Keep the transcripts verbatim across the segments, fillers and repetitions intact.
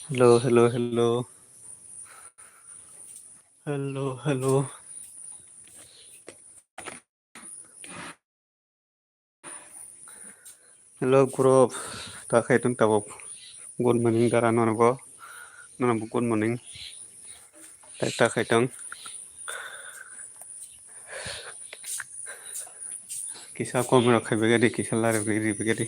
Hello, hello, hello. Hello, hello. Hello, group. Ta khaitong tabuk. Good morning, dara nono bo. Nono bo good morning. Ta, ta khaitong. Kisa kom rok khai bagadi, kisa lari bagadi, bagadi.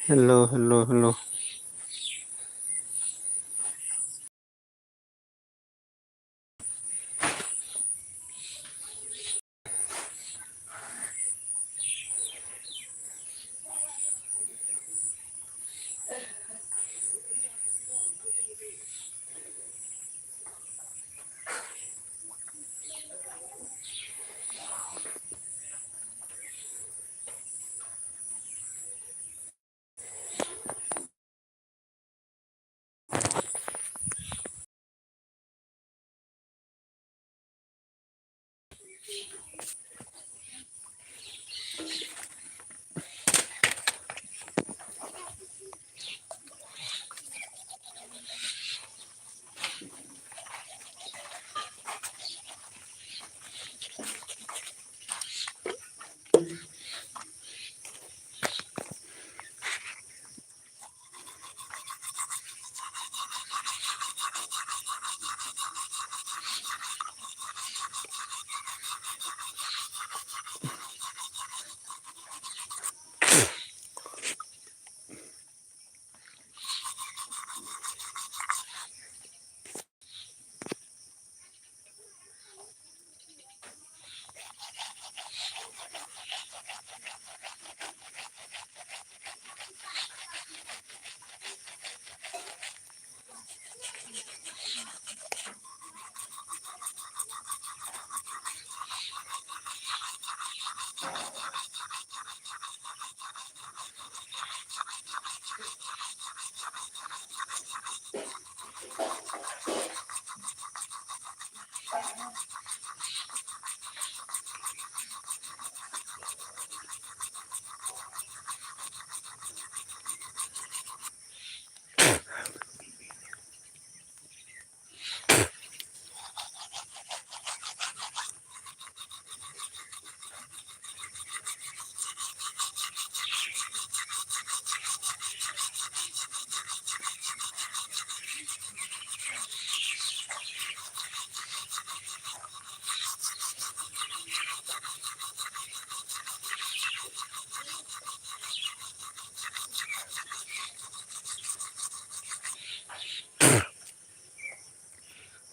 Hello, hello, hello.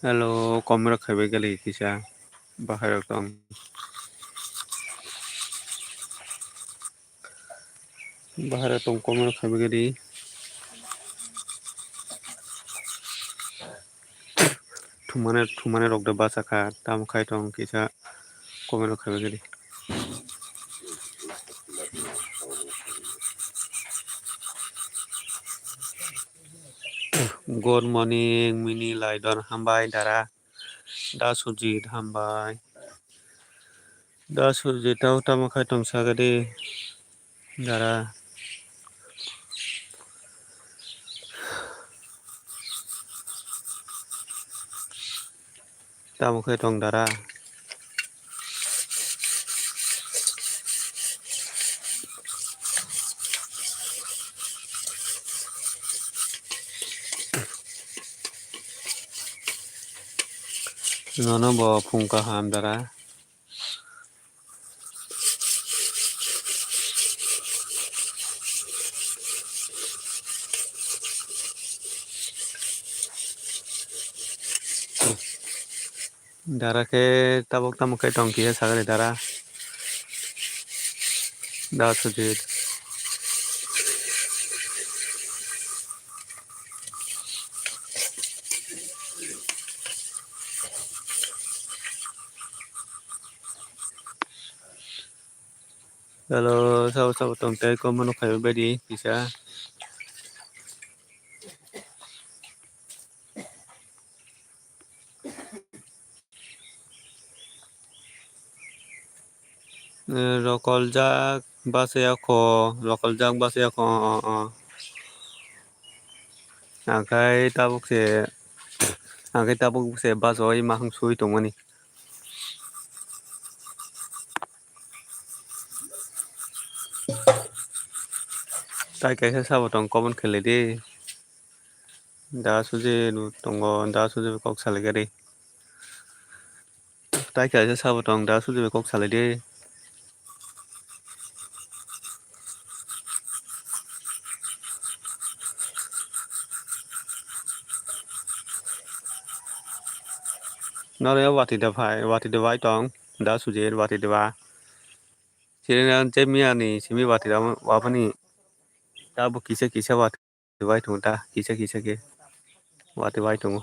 Hello, kom rok khai bai kali kisa bahai rok tong. Bahai rok tong kom rok khai bai kali. Thumane, thumane rok de bachakha, tamo khai tong kisa kom rok khai bai kali. Good morning, Mini Laidon, hambai dara. Da Sujit, hambai. Da Sujit, tamo, tamo khai tong sagadi, dara. Tamo khe tong dara. Nono bo phung kaham dara. Dara khe tabuk tamo khe tong khe sagri dara. Da Sujit. Hello, sabo sabo tong tei, kom mano khai bai di kisa. Eh, rokoljak bachaya kho, rokoljak bachaya kho, o, o. Ang khai tabuk se, ang khai tabuk se bachai ma hwn sui tongmani. Tai kaisa sabo tong comment khlai di. Da Sujit tongo, Da Sujit kok salai gari. Tai kaisa sabo tong, Da Sujit kok salai di. Noro watwi da phai, watwi da bai tong, Da Sujit watwi da ba. Sini je miya ni simi watwi da wabani. Tabuk kisa kisa watwi. Watwi bai tongo ta, kisa kisa khe. Watwi bai tongo.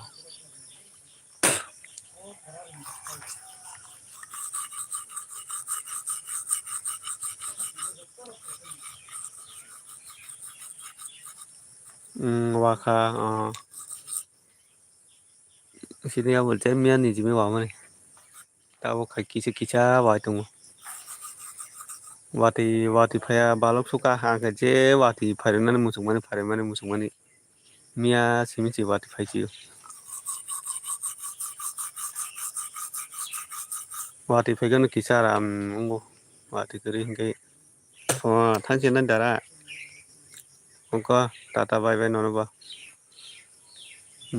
Umm, wakha, o. Sini abo je miya ni jimi wamani. Tabuk khai kisa kisa wai tongo. Watwi, watwi phaiya balok sukha, ang khe je watwi phairwnani muchungmani, phairwnani muchungmani. Miya simi se watwi phai sio. Watwi phai khe no kisa aram wngo. Watwi kwrwi hwnkhe. O, thanse nai dara. Ongko tata bai bai nono bo.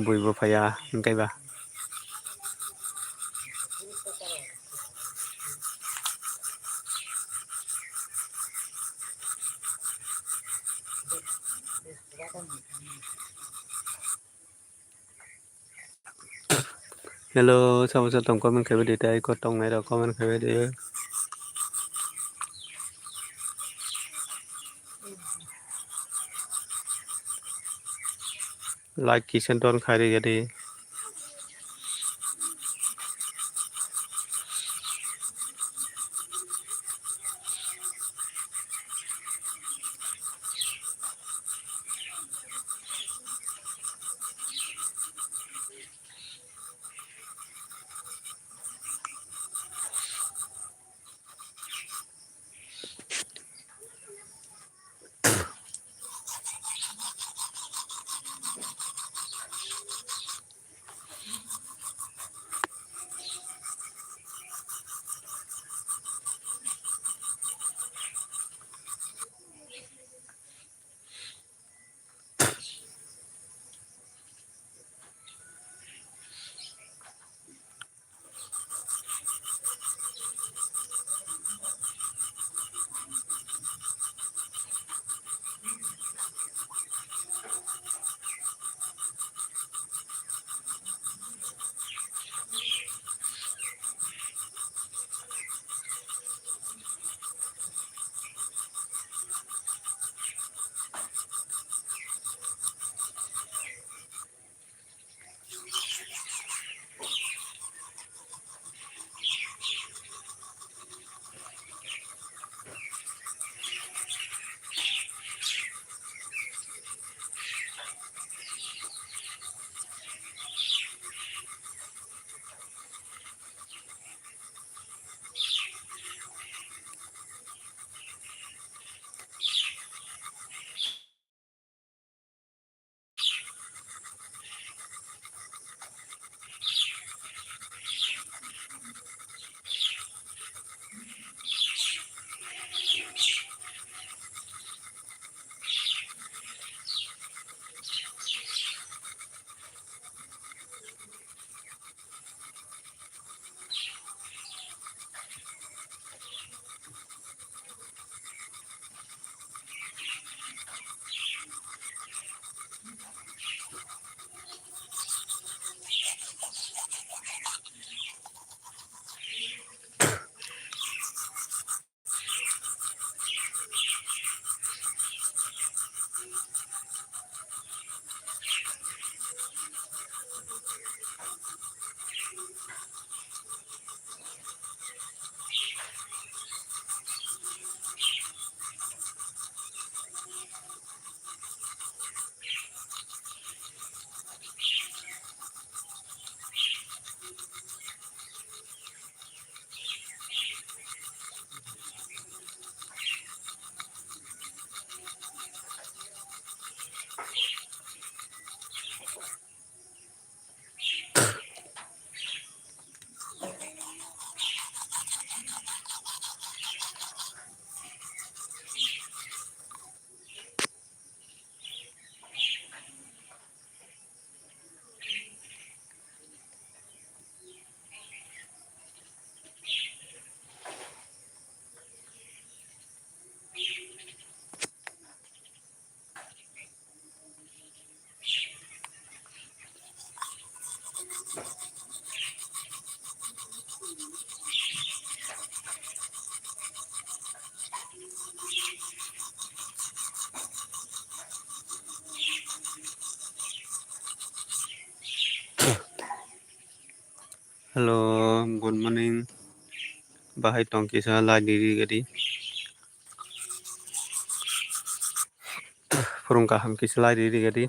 Bui bo phaiya hwnkhe ba. Hello, sabo sa tong comment kaibai di, tei ko tongnai rok comment kaibai di. Like kisa don khai rwya di. Hello, good morning. Bahai tong kisa lai di ri gadi. Phurung kaham kisa lai di ri gadi.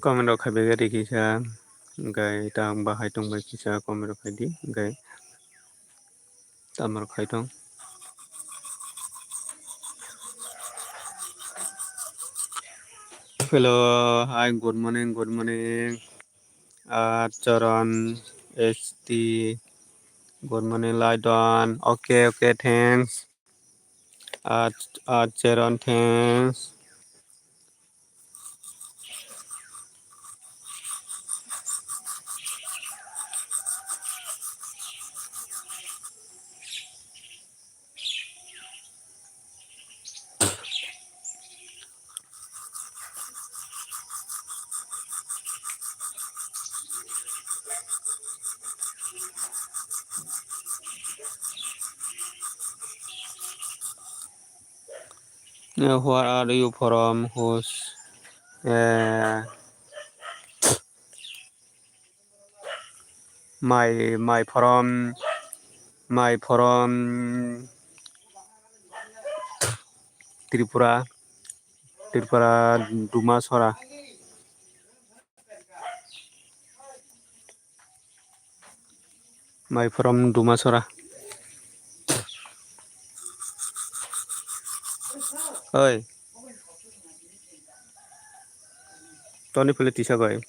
Comment rok khai bai kisa, hwnkhe ta bahai tong bai kisa comment rok khai di, hwnkhe tamo rok khai tong. Hello, hi, good morning, good morning. Ah, Charan S T, good morning, Laidon. Okay, okay, thanks. Ah, ah, Charan, thanks. Eh, where are you from? Who's, eh, my, my from, my from Tripura, Tripura Dumasora. My from Dumasora. Oi. Toni pele tisa bai.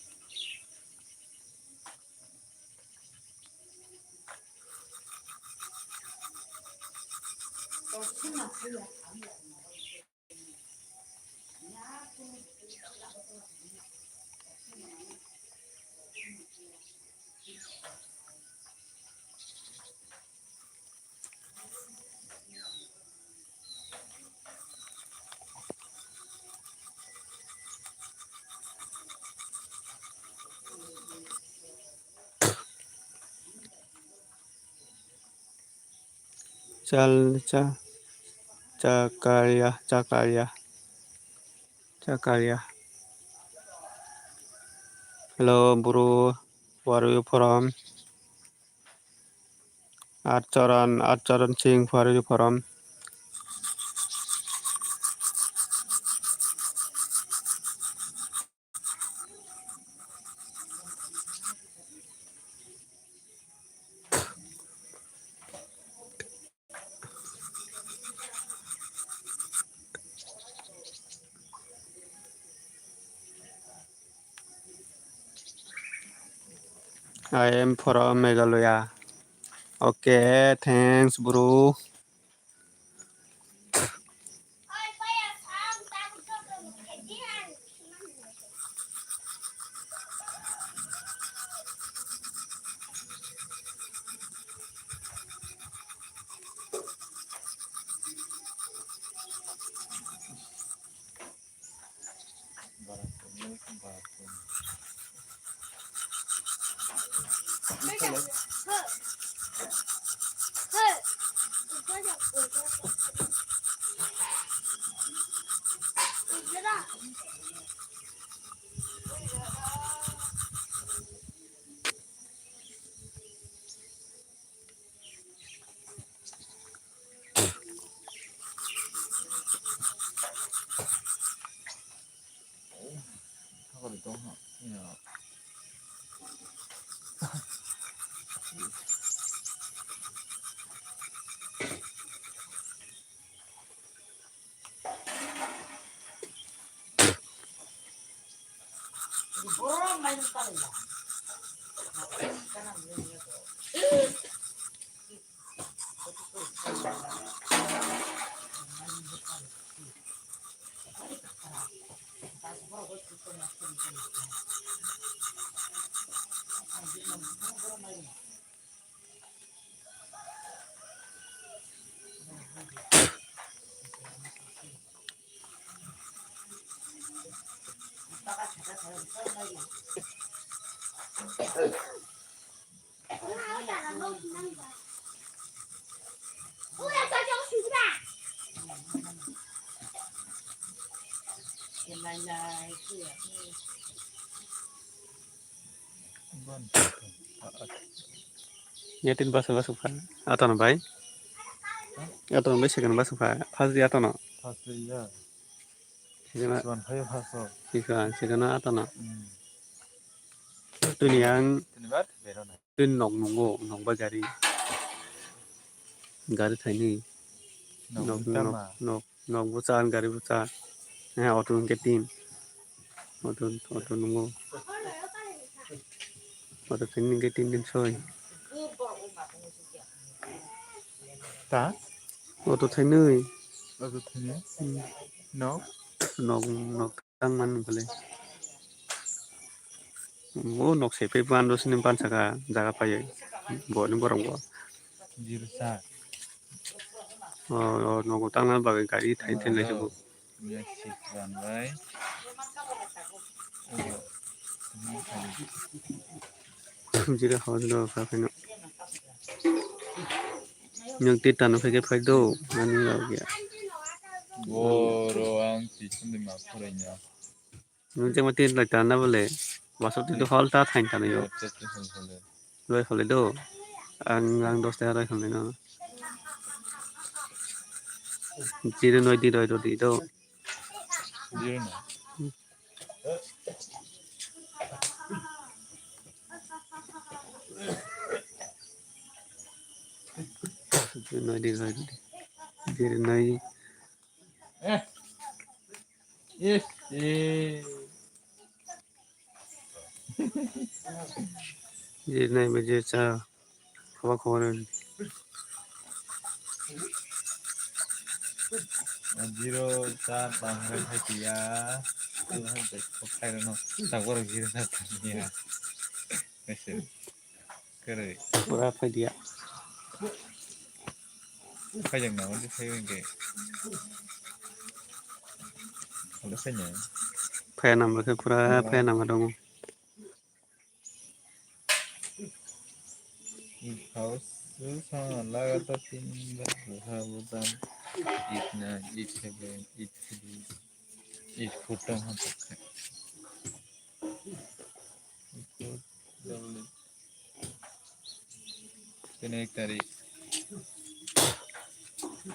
Chal, cha, Chakaria, Chakaria, Chakaria. Hello, bro. Where are you from? Archaran, Archaran Singh, where are you from? I am from Meghalaya. Okay, thanks, bro. Yatin basa basa kha. Atono bai. Atono bai second basa kha. First di atono. First di ya. Second. Second phai first o. Second, second atono. Hmm. Tini ang tini nok nungo, nok bai gari. Gari thaini. Nok, nok, nok, nok bo chan, gari bo chan. Eh, auto hwnkhe tin. Auto, auto nungo. Auto thaini hwnkhe tin tin soi. Ta? Auto thaini. Auto thaini? Hmm. Nok? Nok, nok. Tang man nung kale. O nok se pe ban ro sini ban saka jaga paye. Bo ni borok bo. Zero sa. O, o nogo tang na bagwi gari thai thai lai sugo. Next six ban bai. Zero hawa zero ka pheno. Nwng tita no phai khe phai do, ani rok ya. Boro ang tisa de ma phwrwngya. Nwng jema tin lai tana bole, waso tin to hol ta thain tana yo. Roi hole do, ang, ang dos ta roi hole no. Zero noi di roi do di do. Zero noi. Noi di, noi di. Zero noi. Eh. Yes. Eh. Zero noi baje cha. Khaba khobor. Zero char tang hai hai tiya. Hai hai kok khai rano. Tabor zero na tang ya. Mese. Kare. Pura phai dia. Phai jang na wani phai wani ke. Wala phai na. Phai na ma khe pura phai na ma dong. It house, uh, lagatar tin bar ha budam. It nine, it seven, it three, it four tong ha tak. It four, double eight. Tini ek tarik.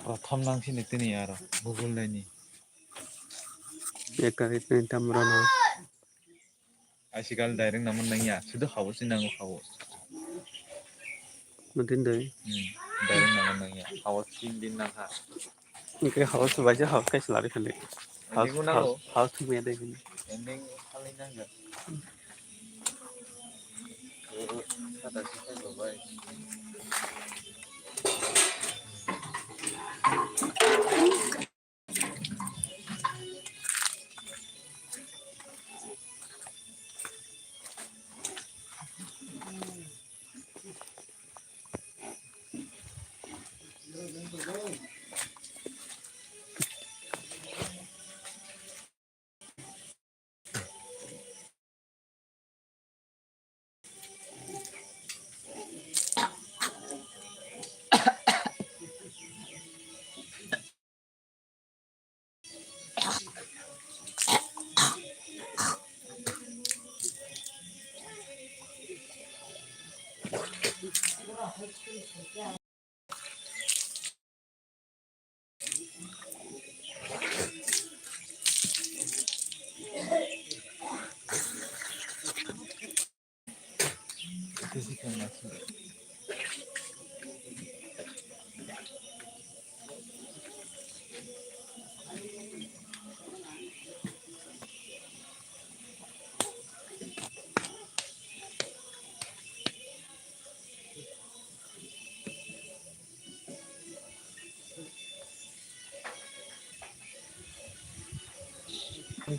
Prothom nang sini tini aro Google naini. Ek tarik ni tam rana. Asikal direct naman nangya, sudu house ni nango house. Matin doi. Hmm, direct naman nangya, house tin din nangha. Oke, house baja house kai selari khali. House, ending nango. House, house thumya doi. Ending khali nangya. Kata sih kan babai.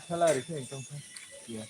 Salary khe tong kha. Ya.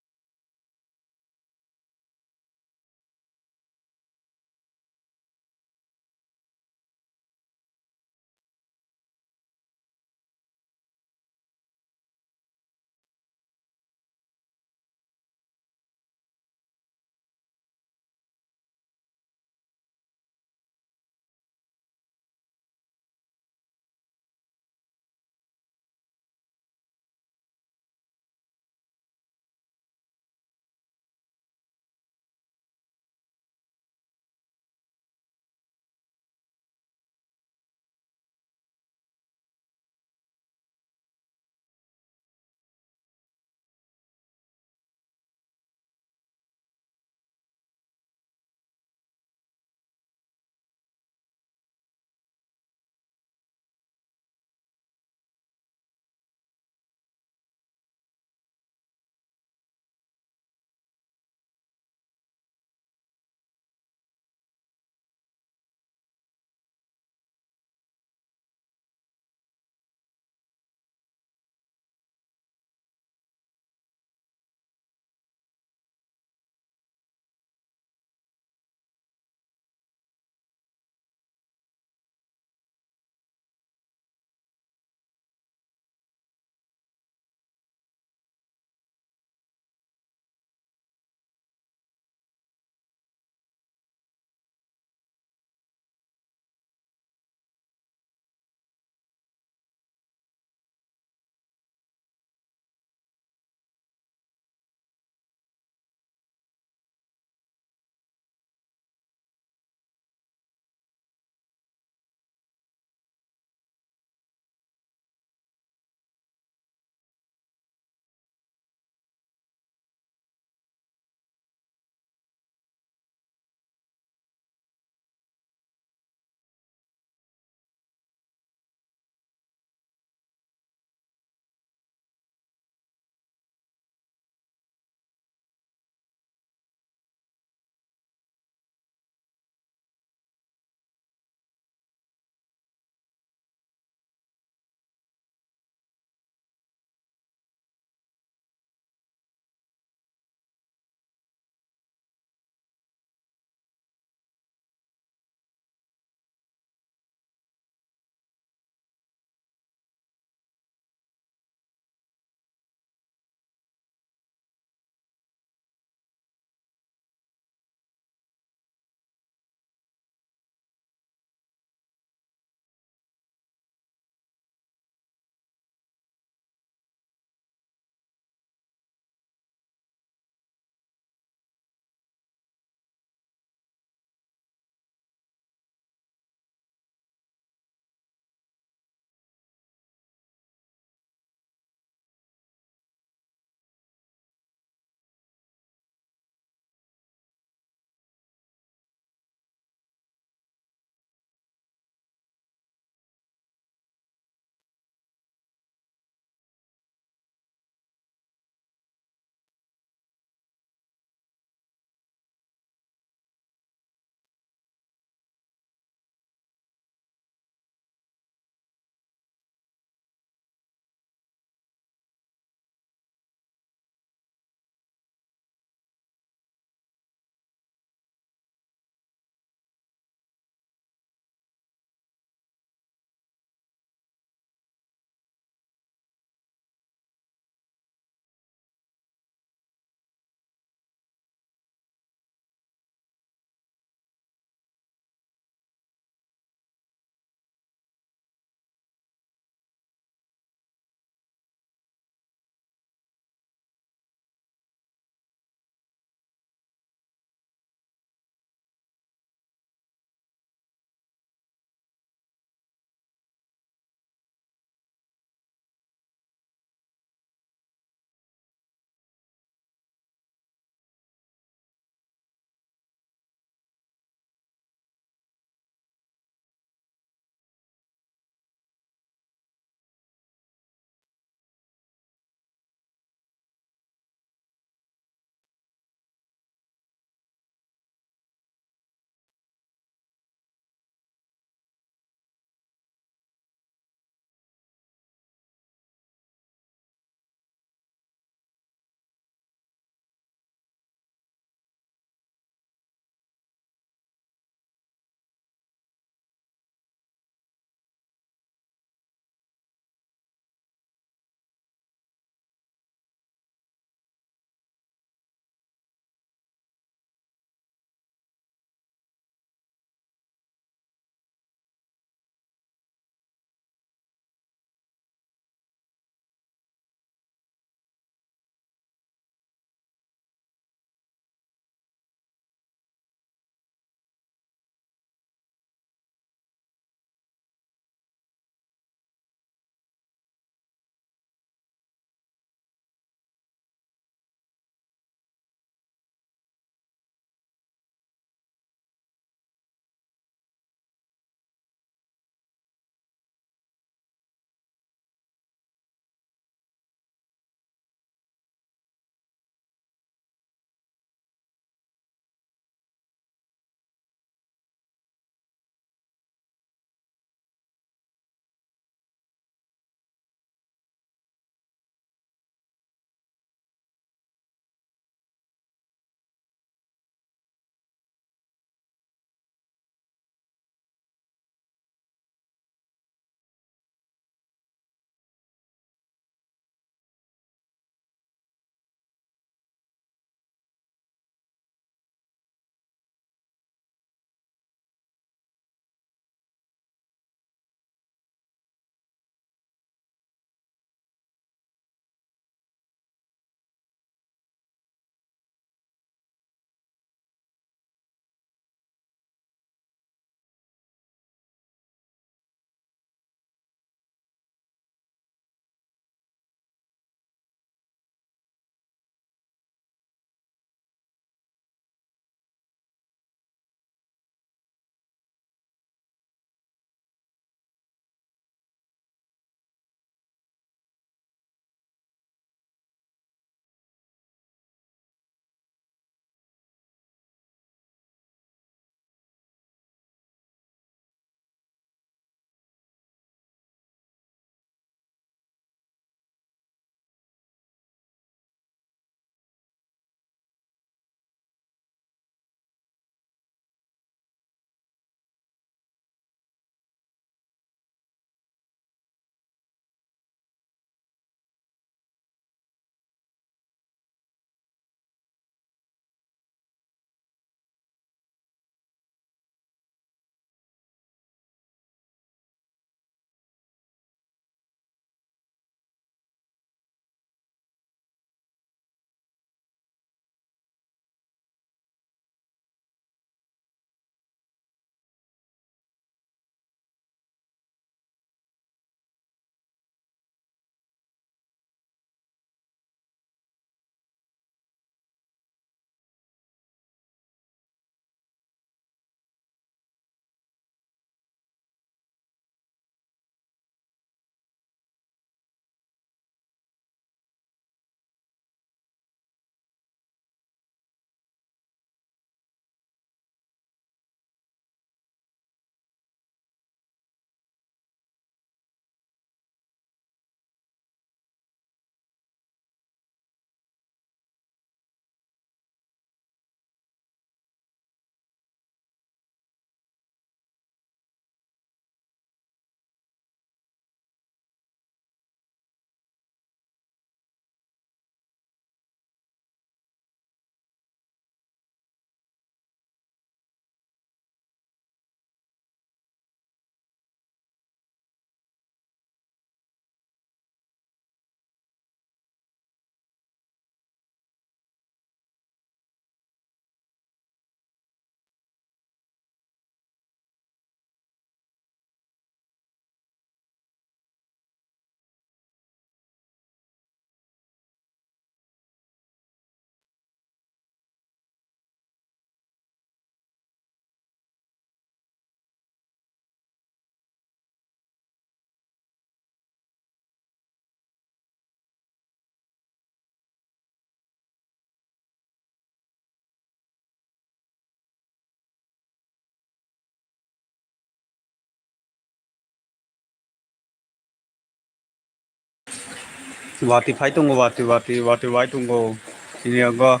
Watwi phai tongo, watwi, watwi, watwi phai tongo. Chini yango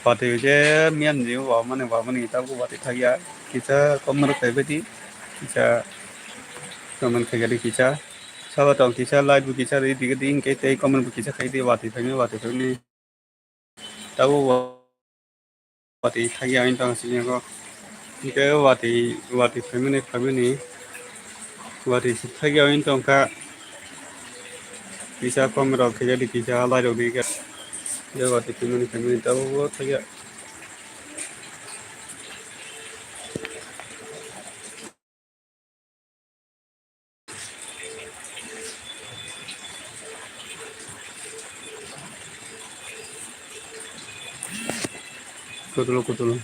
watwi je miyam ni wamani, wamani tabuk watwi thakya. Kisa comment rok kaibaidi, kisa comment khaikadi kisa. Sabo tong kisa like bo kisa ri digadi, hinkhe tei comment bo kisa khaidi, watwi phaimani, watwi phaimani. Tabuk wa-, watwi thakya wng tong sini yango. Hinkhe watwi, watwi phaimani, phaimani. Watwi thakya wng tongkha. Kisa comment rok khaikadi, kisa like rok di kha. Hinkhe watwi phaimani, phaimani tabuk thakya. Kutulo, kutulo.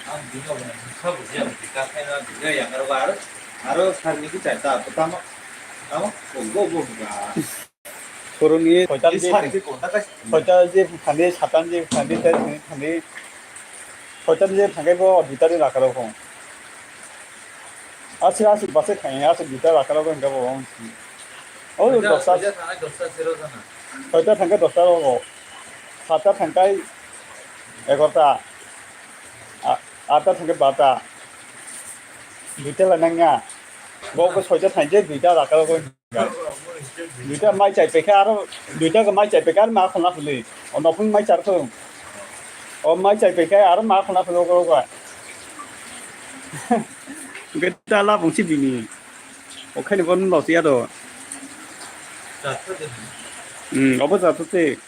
Ang bini obo nangkha bujiya, bini kakhaino bini yakarwi aro, aro sarni khe charta, tamo, tamo, go, go, go, ga. Phuruni soita je, soita je thani, satan je thani, tei thani, soita je thangkhe bo duita ni rakha rok. Aswk, aswk, bwswk thangya, aswk duita rakha rok wngkha bo. O, soita, dosta. Soita thangkhe dosta rogo. Satta thangkhe egarota. A-, atta thangkhe barota. Duita lai nangya. Bo, bo soita thangkhe duita rakha rogo. Duita mai chai pekha aro, duita mai chai pekha aro ma khona phuli. O nokhung mai char khung. O mai chai pekha aro ma khona phuli ogo ogo. Geta la bungsi bini. O khaini bon lo siya do. Hmm, obo jatho se.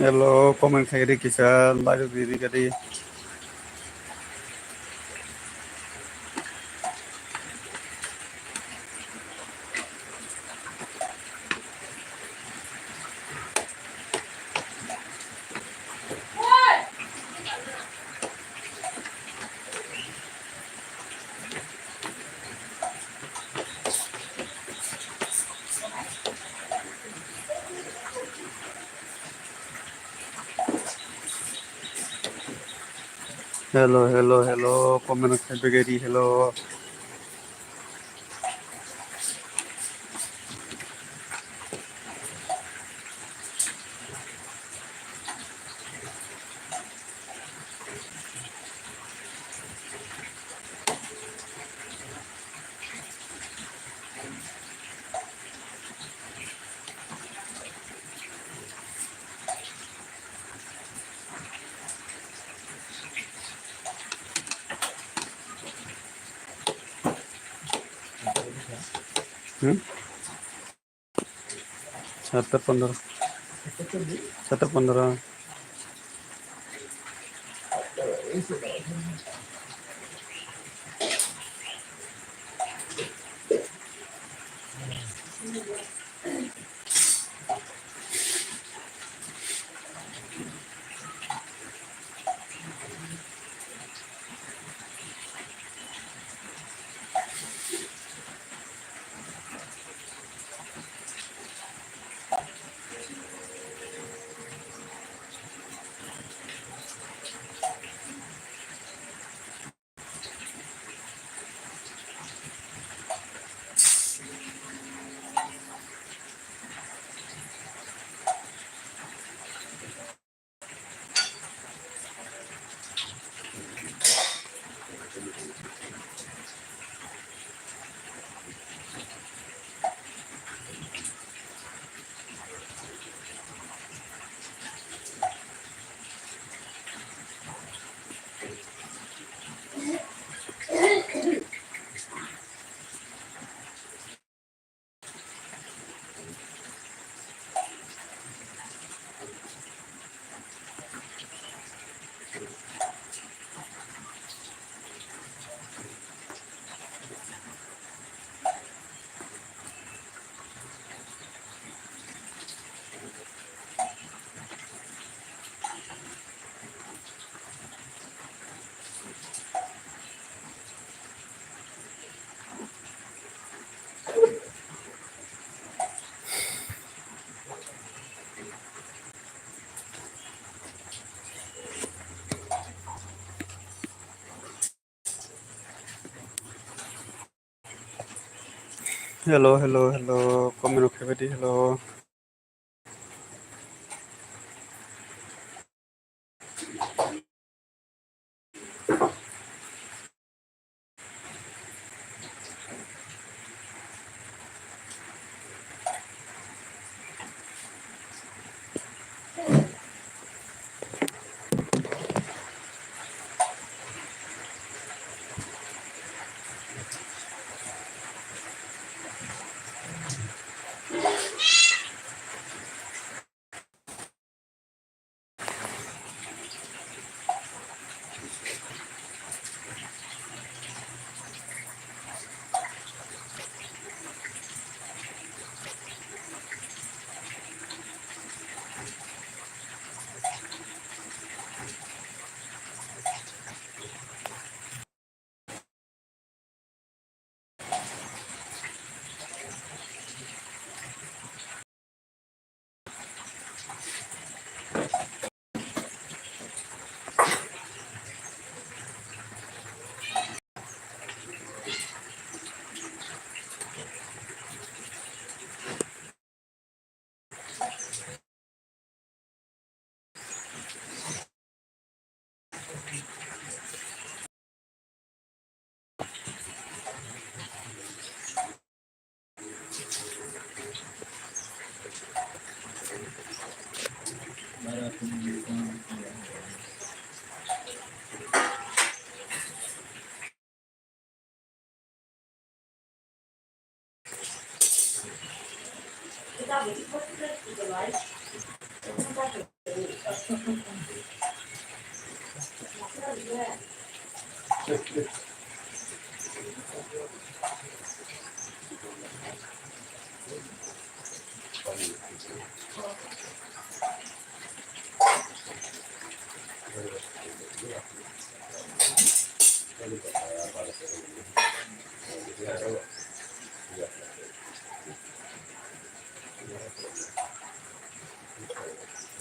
Hello, comment khai di kisa, like di di kadi. Hello, hello, hello, comment khai bagari, hello. Hmm? Satu pondro. Satu pondro. Hello, hello, hello. Comment rok khaibadi, hello.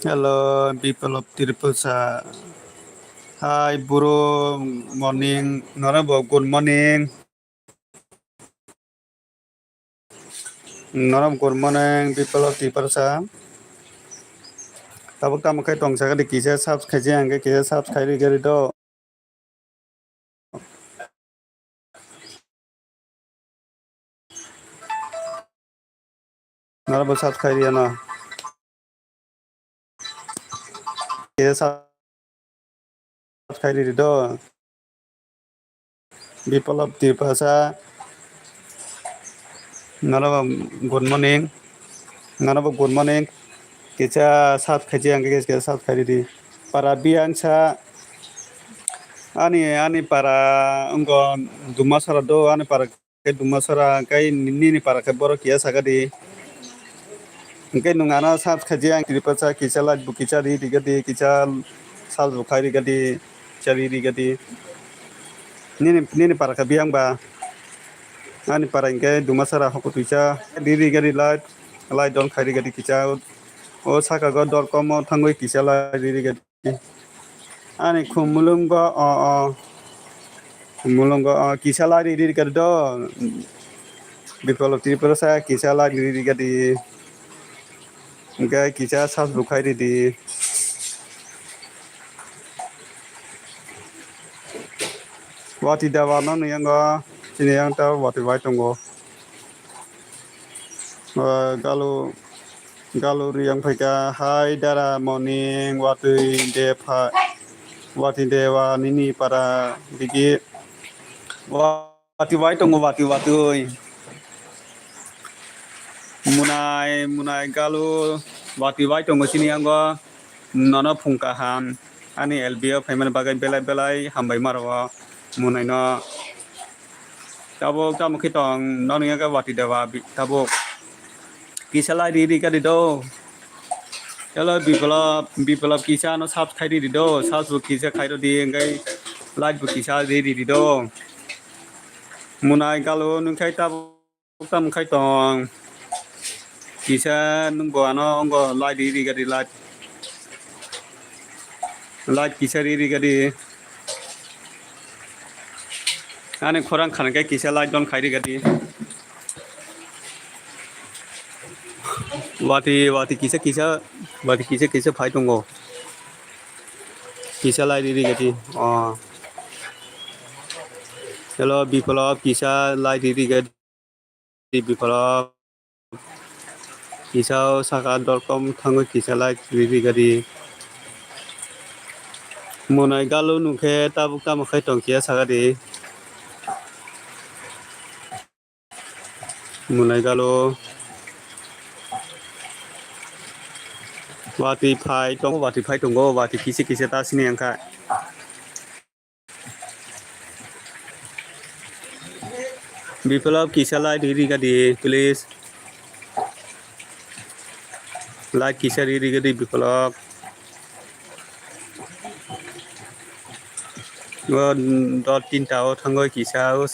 Hello, people of Tripura. Hi, bro. Morning. Norok bo good morning. Norok good morning, people of Tiprasa. Tabuk tamo khe tong sakha di kisa subscribe khaijak, hwnkhe kisa subscribe khairwi gari do. Norok bo subscribe khairwi ano. Kisa subscribe khairwi do. Biplab Tripasa, norok bo good morning, norok bo good morning. Kisa subscribe khaijak, hwnkhe kisa subscribe khairwi di. Para biyang sa, ani, ani para wngkha Dumasara do, ani para khe Dumasara, hwnkhe nini para khe borok kiya sakha di. Hwnkhe nwng ano subscribe khaijak, ang Tripasa kisa like bo kisa ri rikha di, kisa subscribe bo khai rikha di, kisa ri rikha di. Nini, nini para khe biyang ba? Ani para hwnkhe Dumasara hoko twisa ri rikha di like, like don khai rikha di kisa. O saka go dor komo thangwi kisa like ri rikha di. Ani khumulungo o, o. Khumulungo o, kisa like ri rikha do. Biplab Tripasa kisa like ri rikha di. Hwnkhe kisa subscribe khairwi di. Watwi deba no nini yango, chini yang ta watwi bai tongo. O, galu, galu riyang phaikha, hai dara morning, watwi de pha, watwi de wa nini para digi. Wa, watwi bai tongo, watwi, watwi. Munai, munai galu, watwi bai tongo chini yango. Nono phung kaham, ani L B o phaimani bagwi belai belai hambai maro o munai no. Tabuk tamo khe tong, nokni yago watwi deba bi-, tabuk. Kisa like ri rikha di do. Hello, Biplab, Biplab kisa no subscribe khairwi di do. Subscribe bo kisa khairwi di, hwnkhe like bo kisa ri rikha di do. Munai galu nungkhai tabuk. Tamo khai tong. Kisa nwng bo ano ongo like ri rikha di like. Like kisa ri rikha di. Ani khorang khana khe kisa like don khai rikha di. Wati, wati kisa kisa, wati kisa kisa phai tongo. Kisa lai riri gati. Oh. Hello, Biplab, kisa lai riri gati, Biplab. Kisa o saka dorkom thangwi kisa lai riri gati. Monai galu nungkhe tabuk tamo khai tong kiya saka di. Monai galu. Wati phai tongo, wati phai tongo, wati kisi kisi ta sini angkha. Biplab kisa lai riri gati, please. Lai kisa riri gati Biplab. O dot tinta o thangwi kisa o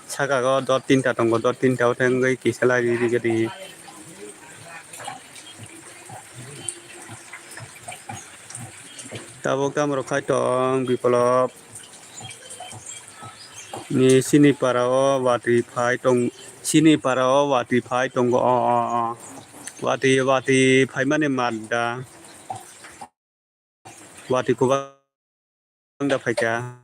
saka o dot tinta tongo, dot tinta o thangwi kisa lai riri gati. Tabuk tamo rok khai tong Biplab. Ni sini para o wati phai tong, sini para o wati phai tongo o o o. Wati, wati phaimani madda. Wati kubang da phaikha.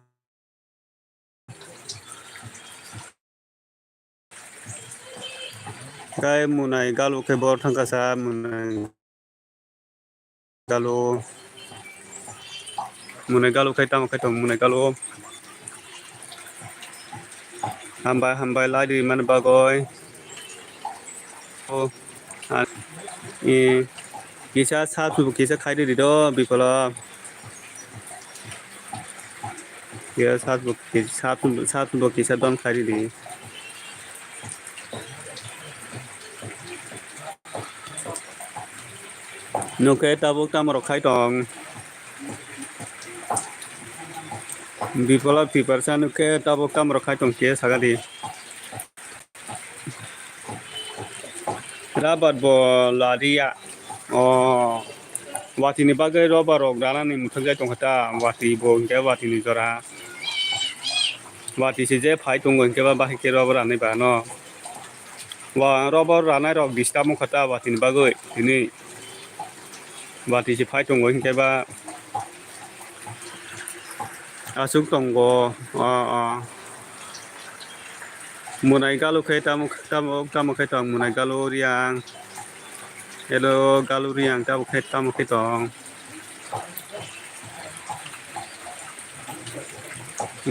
Kai monai galu khe bor thangkha sa monai galu. Monai galu khai tamo khai tong monai galu. Hambai, hambai, lai di mani bagoi. O, a, e, kisa sat bo kisa khai di do, Biplab. Kisa sat bo, kisa sat bo, sat bo kisa don khai di. Nokhe tabuk tamo rok khai tong. Biplab Tiprasa nokhe tabuk tamo rok khai tong khe saka di. Rabat bo ladiya. O, watini bagwi roba rok ranani muthakjai tongkha ta, wati bo hinkhe watini jora. Wati se je phai tongo hinkhe ba bahai khe roba ranai ba no. Wa roba ranai rok disturb wngkha ta watini bagwi tini. Wati se phai tongo hinkhe ba. Aswk tongo, o, o. Monai galu khe tamo, tamo, tamo khe tong monai galu riyang. Hello, galu riyang tamo khe, tamo khe tong.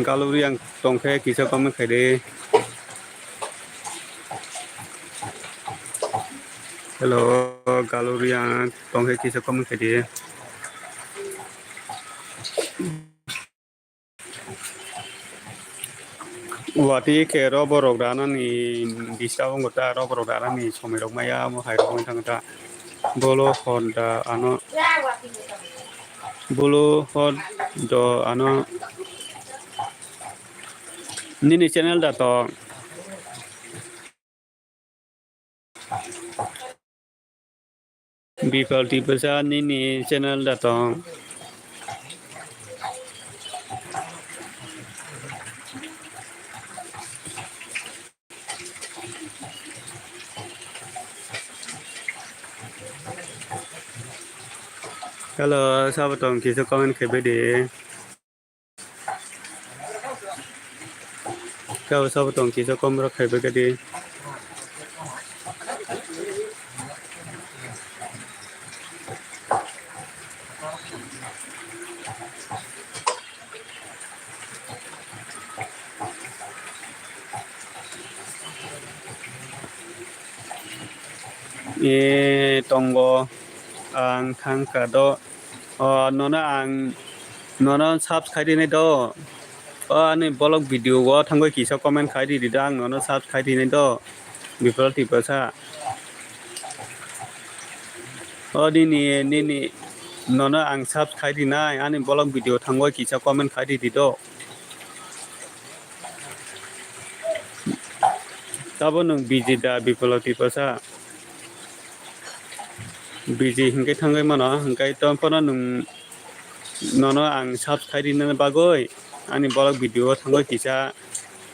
Galu riyang tong khe kisa comment khai di. Hello, galu riyang tong khe kisa comment khai di. Wati khe roba rok ranani disturb wngkha ta, roba rok ranani somoi rok maya omo hai rok wngwi thangkha ta. Bolo hor da ano, bolo hor do ano. Nini channel da to. Biplab Tiprasa nini channel da tong. Hello, sabo tong kisa comment khe bedi. Kau sabo tong kisa kom rok khai bai kadi. E tongo ang thangka do. O, nono ang, nono subscribe rinai do. O, ani vlog video o thangwi kisa comment khai di, di do, ang nono subscribe rinai do. Biplab Tiprasa. O, nini, nini, nono ang subscribe rinai, ani vlog video thangwi kisa comment khai di, di do. Tabo nwng busy da, Biplab Tiprasa? Busy hinkhe thangwi mano, hinkhe to phano nwng, nono ang subscribe rinani bagwi ani vlog video o thangwi kisa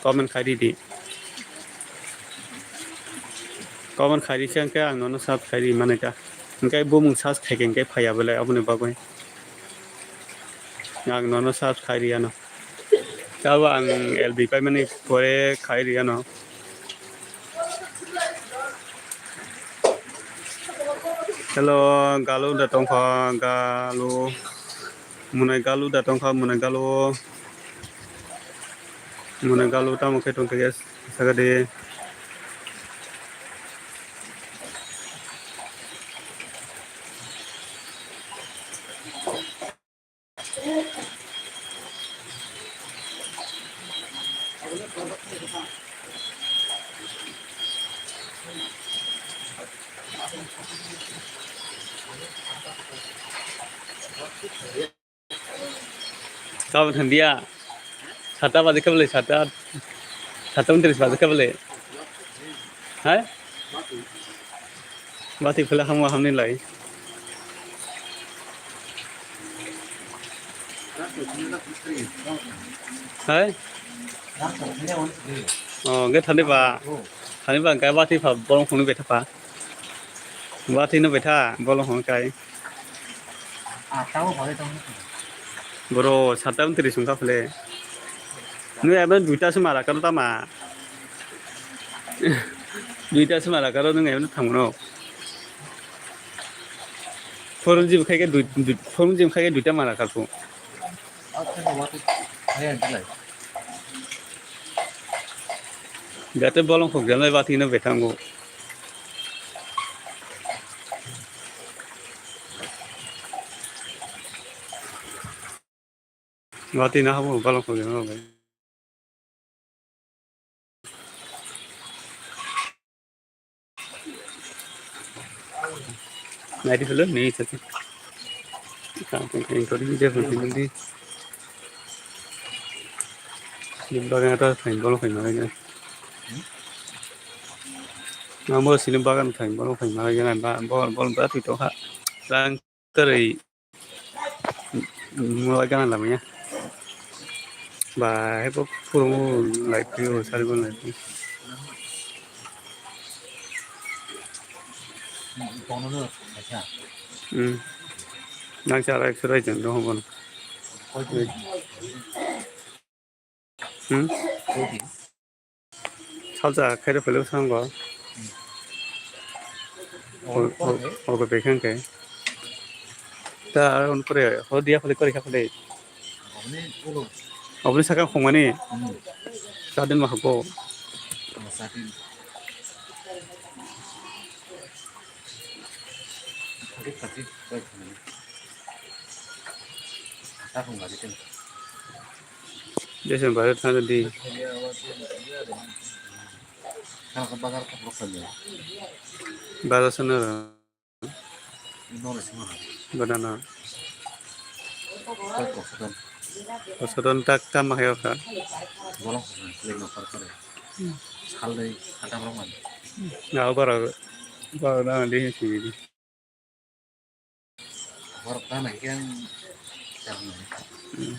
comment khai ridi. Comment khairi khe hwnkhe ang nono search khairi mane kha. Hwnkhe bumung search khaikhe hwnkhe phaiya belai aboni bagwi. Ang nono search khairi ano. Tabo ang L B paimani pore khairi ano. Hello, galu da tongkha, galu. Mwnai galu da tongkha, mwnai galu. Mwnai galu tamo khe tongkha, yes, sakadi. Kabo thangdia. Sata baje kable, sata. Sata untris baje kable. Hai? Bati phela hamwa hamni lai. Hai? Oh, ge thani ba. Thani ba, ge bati pha, bolong khoni betha pha. Bati no betha, bolong khoni kai. Boro, sata untris wngkha phele. Nung ebe duita se mara karo tama. Duita se mara karo nung ebe thangmano. Forum jim khai ke dui, dui, forum jim khai ke duita mara karpo. Jate bolong khok jalai bati no bethango. Bati na habo balok ko gana bai. Nai di phelo ni sati. Ka ko ko ko di je ko di. Ni bagan ta thain balok ko na. Amo sini bagan thain balok ko na. Ba bol bol ba tu to ha. Rang kwrwi mwlai gana lamaya. Ba hebo phuru lai phuru sari bo lai phuru. Hmm. Nang sara ekso rai jan dong hon. Hmm? Salsa khairo phelo sango. Ogo bekhan khe. Ta on pore ho dia phale kori kha phale. Oboni saka khongmani. Sadin ma habo. Jesen bazar thangdi. Bazar sana. Banana. Kosoton tak kam hai ka. Nao bara bara na di si. Borok ta nai khe ang chang nai. Hmm.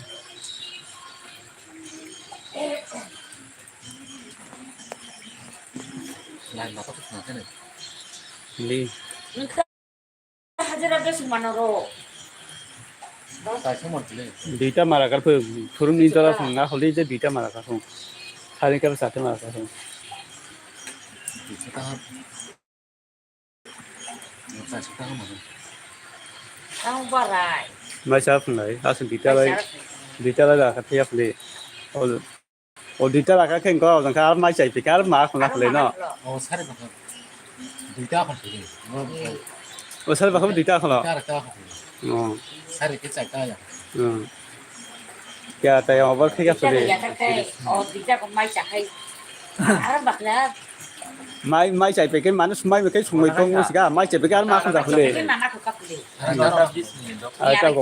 Lai mata ko sna kene. Li. Hajira bes mano ro. Kaisa mon chile. Duita mara kar phu, phurung ni jora phung na holi je duita mara kar phung. Hari kar sa te mara kar phung. Duita ta. Ang barai. Mai sa phunai, aswk duita lai, duita lai da kha phiya phunai. O, o duita lai kha khe ko jang kha mai chai phi kha ma khna phunai no. O sari bakha. Duita khon phunai. O sari bakha duita khon. Duita khon phunai. O. Sari khe chai ta ya. O. Kya ta ya obar khe kya phunai. O duita ko mai cha khai. Ar bakla. Mai, mai chai peke manu mai peke sumai tong mo siga, mai chai peke ar ma khanja khule. Ai ta go.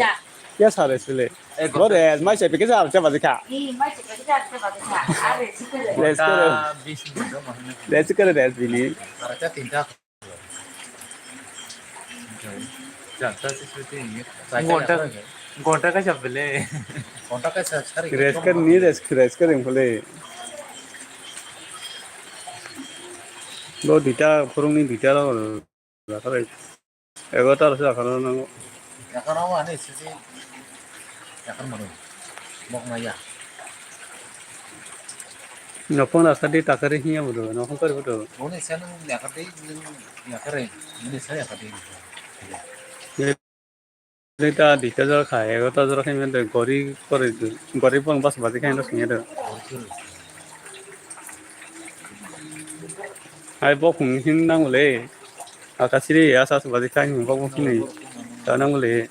Ya sare sile. Bo de mai chai peke jar cha baje kha. Let's go. Let's go, let's bini. Gonta, gonta kaisa bele. Gonta kaisa sari. Rest kar ni rest, rest kar yang bole. Bo duita, phurungni duita rok rakha bai. Egarota rok se rakha nango. Rakha nango, ani sisi rakha mano. Mok maya. Nophung rakha di, takari hiya bodo, nophung kari bodo. Boni sanu yakha di, yakha re, boni sa yakha di. Duita, duita jora khai, egarota jora khai mende gori kore, gori pon bas baji khai no singya do. Ai bok hung hin nang le, akasiri asa asa baji khai hung bok hung hin ta nang le.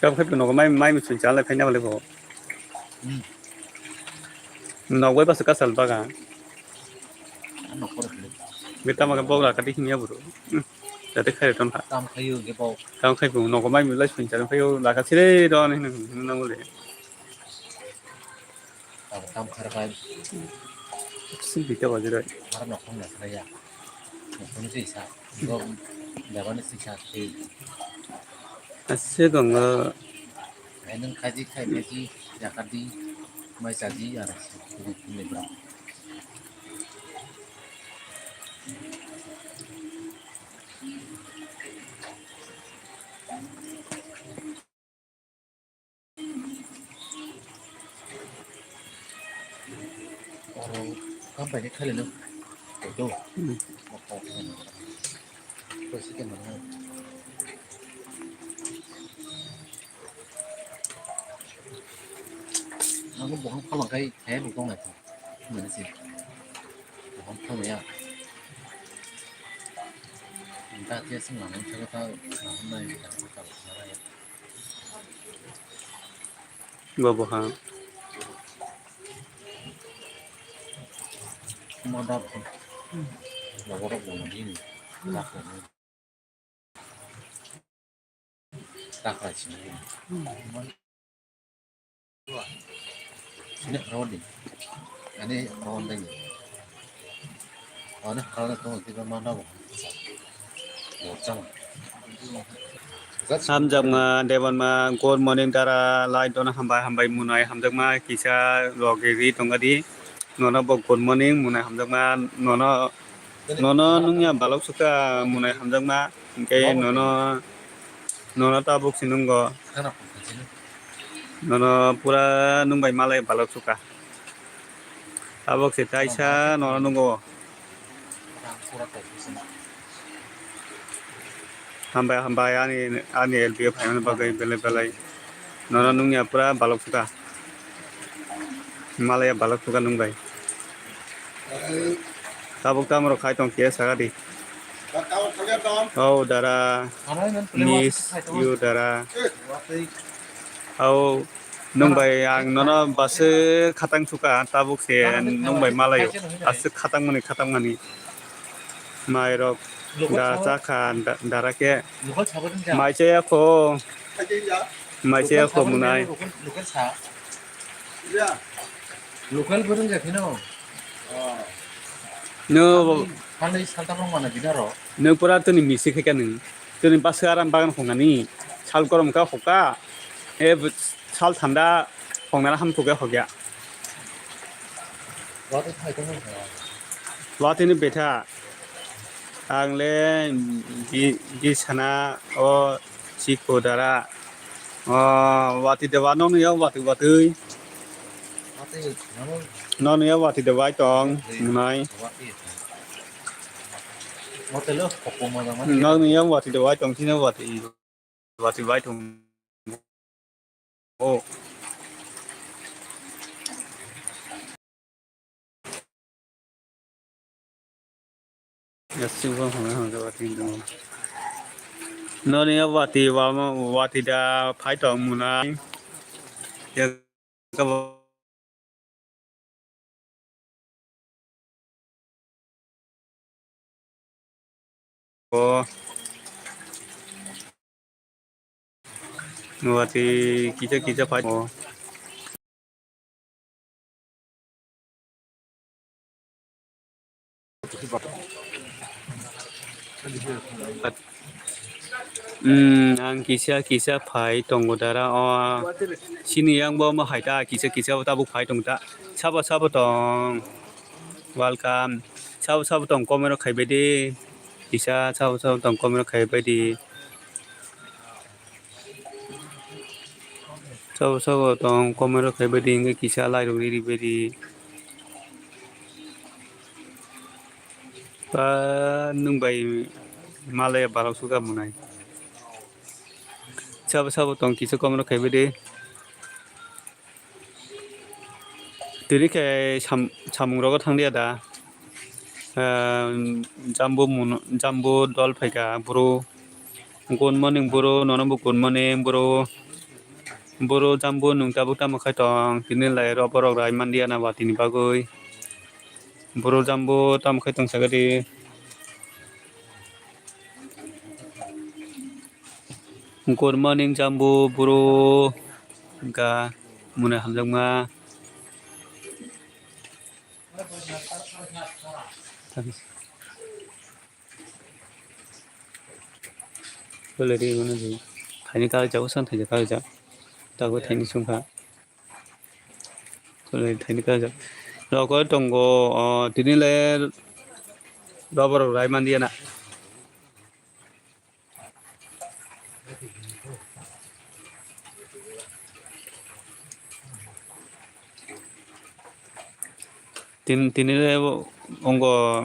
Kap khai nogo mai mai musun chala khai nang le bo. Nog bai bas kasal baga. Bita maga bok rakha di hinya bro. Jate khai ton kha. Tam khayo ge bok. Tam khai bung nogo mai milai sun chala khayo rakha sire don hin hin nang le. Tam khar khai. Sin bita bajira. Har nokhong na khaya. Nokhong sisa. Go. Jabani sisa. Ase gongo. Ai nung khaji khai khaji yakadi mai chaji aro. Oro kam bai khe khailai no. Koito. Hmm. Mokol khailai no. Koisi khe mano. Ang bo bohong phalmang khai khe bo tong nai. Mane se. Bohong phalmaya. Ang ta khe sing lang khe ta nai ta ta. Bo boha. Mada. Logoro bo ni. Takra sini. Sini rawon ni. Ani rawon dai. Ani rawon dai tongo, kita mana bo. Bo chama. Hamjakma, Debanma, good morning, dara, light dona hambai, hambai munai, hamjakma, kisa loge ri tongadi. Nono bo good morning, munai hamjakma, nono, nono nungya balok suka, munai hamjakma, hingke nono, nono tabuk sinungo. Nono pura nung bai malai balok suka. Tabok se taisa nono nungo. Hambai, hambai, ani, ani L P O phaimani bagwi belai, belai. Nono nungya pura balok suka. Malaya balok suka nung bai. Tabuk tamo rok khai tong khe saka di. Oh, dara. Miss you, dara. Oh, nung bai ang nono bwswk khatang suka, tabuk se nung bai malayo. Aswk khatang mani, khatang mani. Mai rok da chakha, da-, dara khe. Mai chaya kho. Mai chaya kho munai. Local bwrwng ja phino. No. Salnwi saltham rok mana bina rok. No pura toni misi khe ka nung. Toni bwswk aram bagan khongani. Sal korom ka hoka. E sal thanda khongnana ham thuka hokya. Watwi ni betha. Ang le bi-, bisana o chikho dara. O watwi deba nokni yak watwi watwi. Nokni yak watwi deba tong nai. Nokni yak watwi deba tong sini watwi. Watwi bai tong. O. Yasik bo hwnwi hwnjak watwi tong. Noni ya watwi wama watwi da phai tong munai. Ya kabo. O. Nuati kisa kisa phai o. Hmm, ang kisa kisa phai tongo dara o. Sini yang bo ma hai ta kisa kisa bo tabuk phai tong ta. Sabo sabo tong. Welcome. Sabo sabo tong comment rok khai bai di. Kisa sabo sabo tong comment rok khai bai di. Sabo sabo tong comment rok khai bai di, hingke kisa like rok riri bai di. Ba nwng bai malaya barok suka munai. Sabo sabo tong kisa comment rok khai bai di. Tini khe sam-, samung rogo thang liya da. Ehm, jambu mun-, jambu dol phaikha bro. Good morning bro, nono bo good morning bro. Bro jambu nwng tabuk tamo khai tong? Tini lai rw borok rai manliya na watini bagwi. Bro jambu tamo khai tong sakadi. Good morning jambu bro. Ga mune hamjakma. Tole ri mano di. Thaini kal jak, usan thaini kal jak. Tago thaini sungkha. Tole thaini kal jak. Rokoi tongo, o, tini le rubber rai manliya na. Tin-, tini le ongo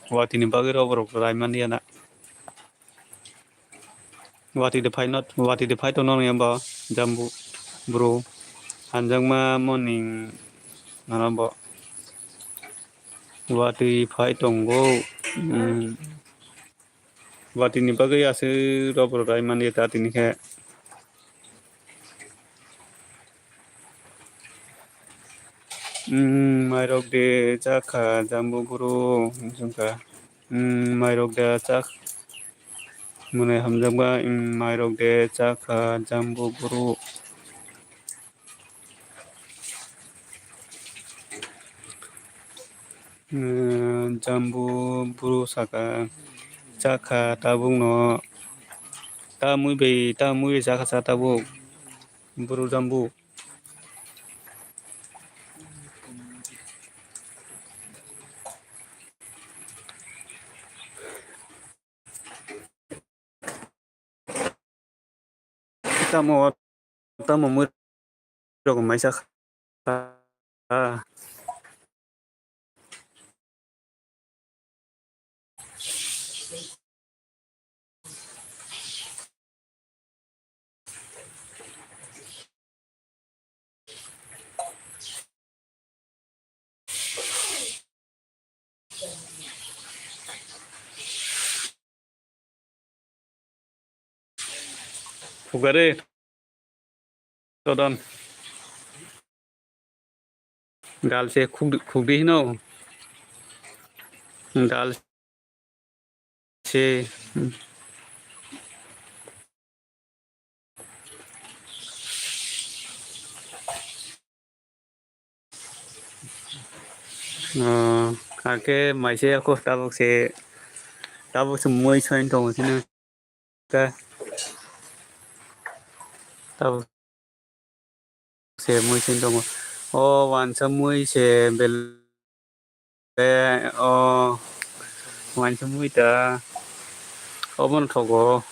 watini bagwi rok borok rai manliya na. Watide phai not, watide phai tongno nangya ba jambu bro. Hanjakma morning nono bo. Watwi phai tongo. Hmm. Watini bagwi aswk rubber rai manliya ta tini khe. Hmm, mairok de chakha jambu bro, wngkha. Hmm, mairok de chak-, mwnwi hamjakba, hmm, mairok de chakha jambu bro. Hmm, jambu bro saka, chakha tabukno, tamwi bai, tamwi bai chakha cha tabuk, bro jambu. Tamo, tamo mui rok maisa kha. Phugare. Todon. Gal se khuk-, khukdi hino. Gal se. Ah, ake maise ako tabuk se, tabuk se mui soin tongo sini. Ke. Tabuk se mui soin tongo. O wansa mui se bel-, e, o wansa mui ta. Obono thogo.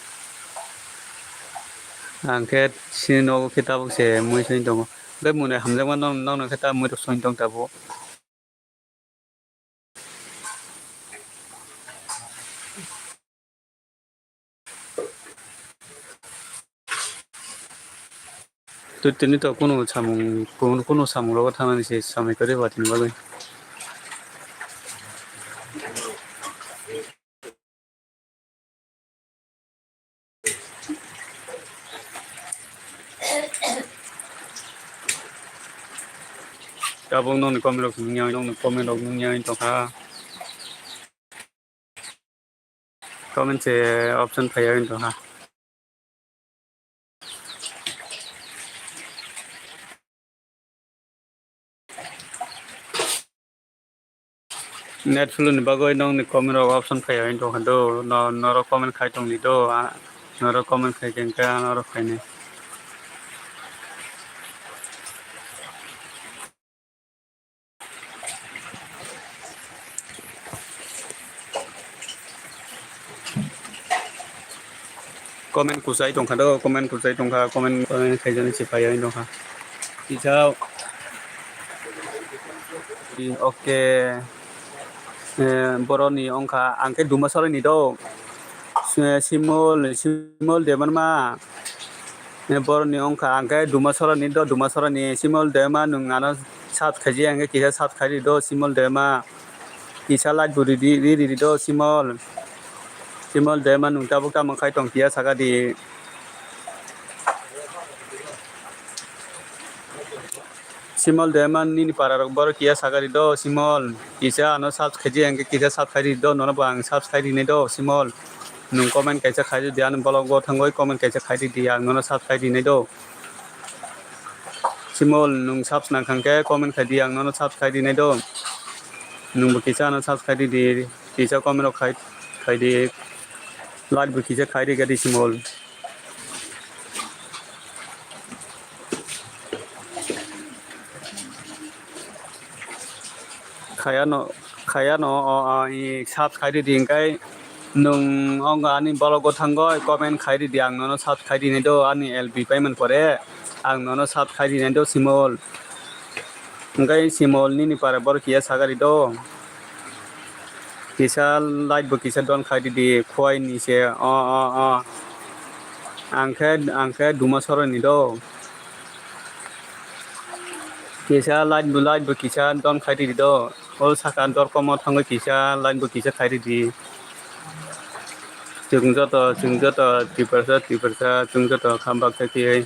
Ang khe sini nogo khe tabuk se mui soin tongo. Bai mune hamjakma nong, nong nong khe ta mui rok soin tong tabuk. Twi tini to kunu samung, kunu, kunu samung rogo thangnani se samai kwrwi watini bagwi. Tabuk nokni comment rok nungya, nokni comment rok nungya wng tongkha. Comment se option phaiya wng tongkha. Net flow ni bagwi nokni comment rok option phaiya wng tongkha do, no, norok comment khai tongdi do, a, Norok comment khai khe hwnkhe norok khainai. Comment kuchai tongkha do, comment kuchai tongkha, comment, comment khaijani se phaiya wng tongkha. Kisa, okay. Eh, boroni wngkha, ang khe Dumasarani do. Eh, Simol, Simol Debbarma. Eh, boroni wngkha, ang khe Dumasarani do, Dumasarani Simol Debbarma, nwng ano search khaidi, ang khe kisa search khaidi do, Simol Debbarma. Kisa like bo ridi, ri ridi do, Simol. Simol Debbarma, nwng tabuk tamo khai tong, kisa saka di. Simol Debbarma nini para rok borok kisa saka ri do, Simol. Kisa ano search khaidi, ang khe kisa search khaidi do, nono bo ang search khaidi nai do, Simol. Nwng comment kaisa khaidi di, ano vlog o thangwi comment kaisa khaidi di, ang nono search khaidi nai do. Simol, nwng search nang kha khe comment khaidi, ang nono search khaidi nai do. Nwng bo kisa ano search khaidi di, kisa comment rok khai, khaidi. Like bo kisa khaidi gadi, Simol. Khayano, khayano, o, o, i, search khaidi di, hwnkhe nwng wngkha ani vlog o thangwi comment khaidi di, ang nono search khaidi nai do, ani L B paimani pore ang nono search khaidi nai do, Simol. Hwnkhe Simol nini para borok kisa saka ri do. Kisa like bo kisa don khaidi di, khwai ni se, o, o, o. Ang khe, ang khe Dumasarani do. Kisa like bo, like bo kisa don khaidi di do. O saka dor komo thangwi kisa like bo kisa khaidi di. Chwng joto, chwng joto Tiprasa, Tiprasa, chwng joto khambak khe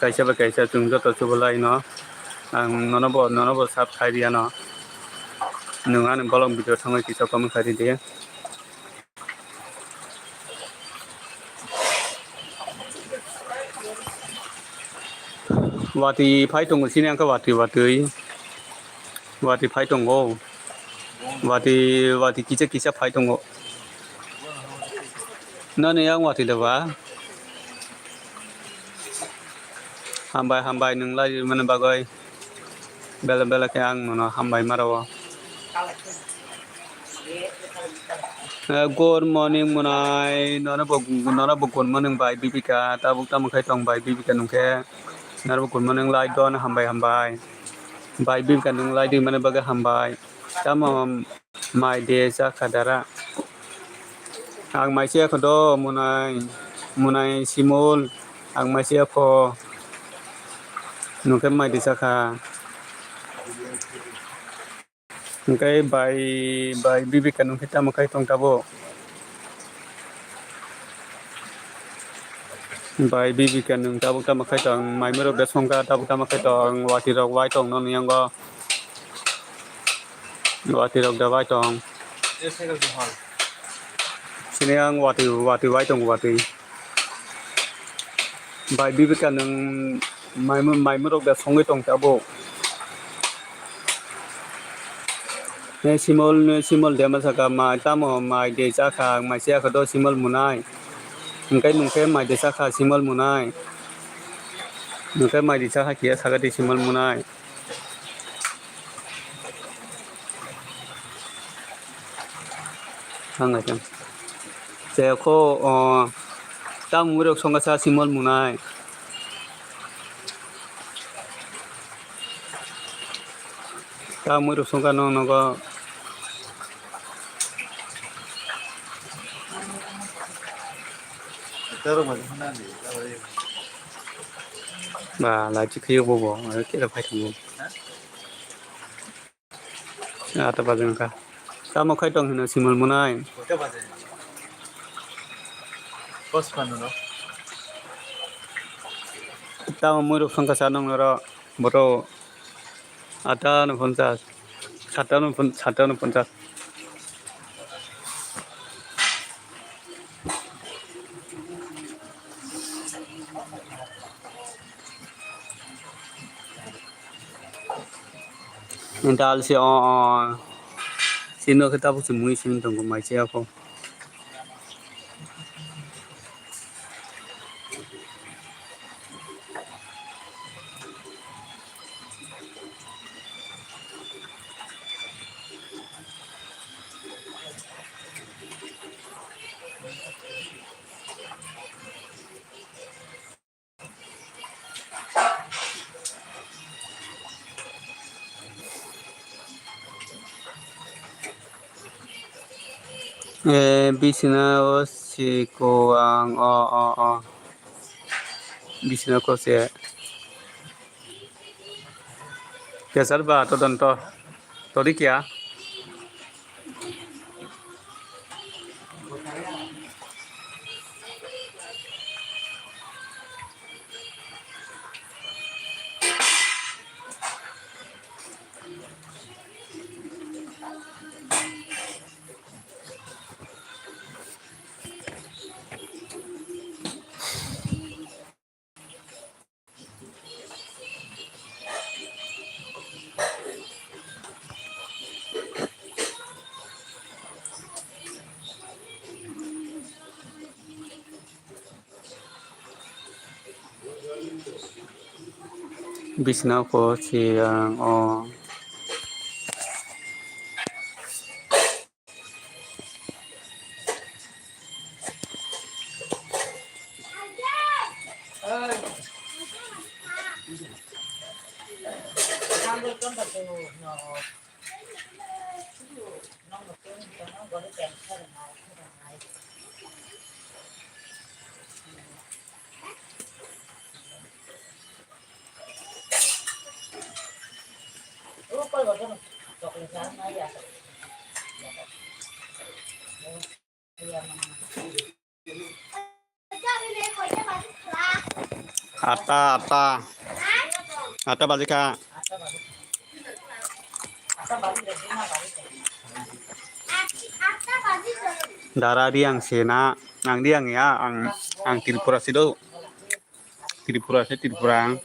kaisa bai kaisa chwng joto chubalai no. Ang nono bo, nono bo sab khai riya no. Nwng ani bolong video thangwi kisa comment khai ridi. Watwi phai tongo chini ang khe watwi, watwi. Watwi phai tongo. Watwi, watwi kisa kisa phai tongo. Nani yang watwi da ba? Hambai, hambai, nwng lai mani bagwi. Bela, bela khe ang nono hambai ma rwo. Eh, good morning, mwnai. Nono bo, nono bo good morning bai, Bibika. Tabuk tamo khai tong bai, Bibika nung khe. Nono bo good morning lai don, hambai, hambai. Bai, Bibika nung lai di mani bagwi hambai. Tamo mai de cha kha dara. Ang mai se kho do, mwnai, mwnai Simol. Ang mai se kho. Nung khe mai de cha kha. Hwnkhe bai, bai Bibika nung khe tamo khai tong tabuk? Bai Bibika nung tabuk tamo khai tong? Mai murok da songkha tabuk tamo khai tong? Watwi rok wai tong nono yango. Watwi rok da wai tong. Sini ang watwi, watwi wai tong watwi. Bai Bibika nwng mai, mai murok da songwi tong tabuk? Ne Simol, ne Simol de ma saka mai tamo mai de cha kha, mai se kha do Simol mwnai. Hwnkhe nung khe mai de cha kha Simol mwnai. Nung khe mai de cha kha kiya saka de Simol mwnai. Ang ai khe. Chaya kho, o, tamo murok songkha sa Simol mwnai. Tamo murok songkha no nogo. Ba, lai chi khiyo bobo, kira phai thango. Ata baje wngkha. Tamo khai tong hino Simol mwnai? Koita baje? Kos phano no. Tamo murok songkha sa nong noro, boro. Ata no ponchas. Sata no pon-, sata no ponchas. Dal se, o, o. Sino khe tabuk se mui sini tongo mai se ako. Eh, bisina o siko ang, o, o, o. Bisina ko se. Kesar ba, todonto. Tori kya? Bisna ko se ang o. Atta, atta. Atta baji kha. Dara Riang se na, ang Riang ya, ang, ang Tripura si do. Tripura se Tripura.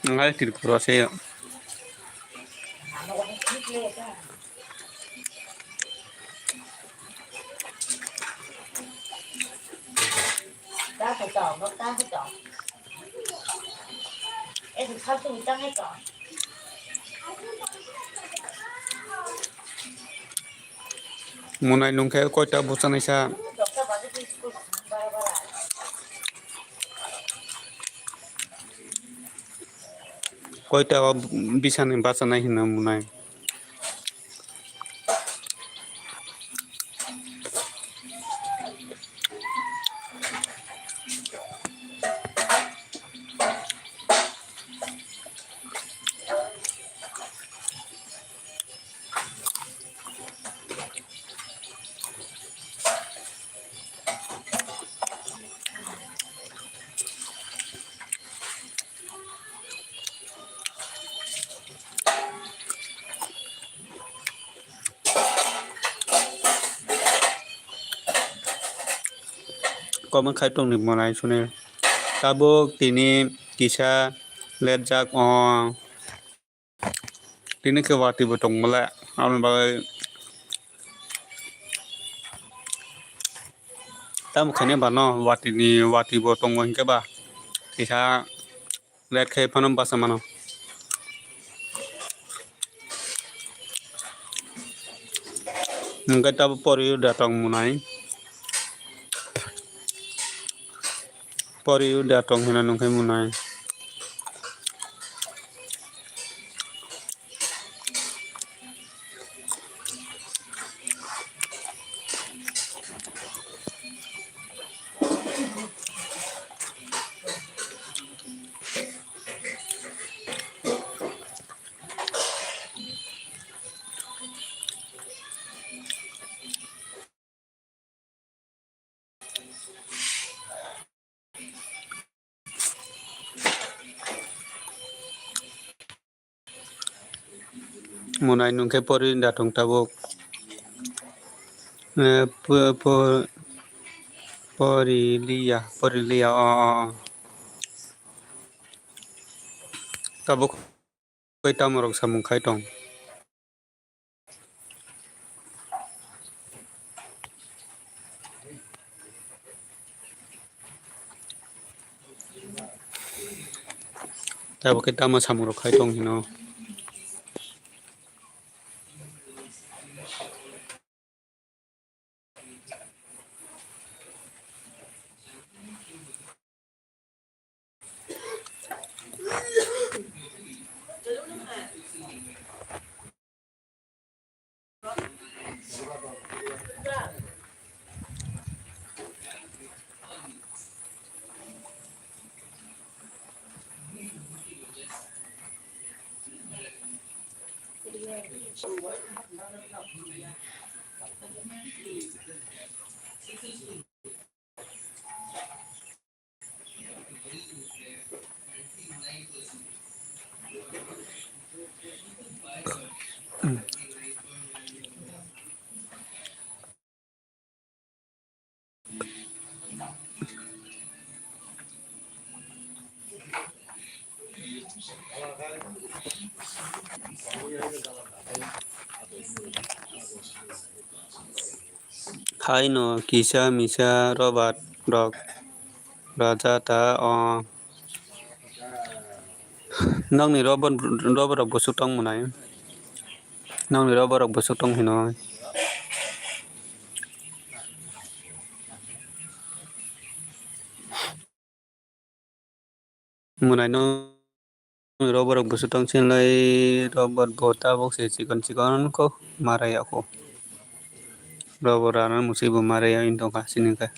Ang hai Tripura se. Munai nungkhe koita buchanai sa? Koita o bisani bachanai hino munai? Comment khai tongni monai sune. Tabuk tini kisa letjak o. Tini khe watwi bo tongmole, aboni bagwi tamo khaina ba no watwi ni, watwi bo tongo hinkhe ba kisa let khai phano bacha mano. Hinkhe tabo poriyo da tong munai. Poriyo da tong hwnwi nungkhe munai. Munai nungkhe pori da tong tabuk. Eh, po-, po-, pori liya, pori liya, o, o, o. Tabuk. Koi tamo rok samung khai tong? Tabo khe tamo samung rok khai tong hino? Haino kisa misa robot rok raja ta o. Nokni robot, robot rok bwswk tong mwnai. Nokni robot rok bwswk tong hino. Mwnai no robot rok bwswk tong chinlai, robot bo tabuk se chikon chikon kho mara ya kho. Robot rano mwswi bo mara ya wng tongkha chini khe.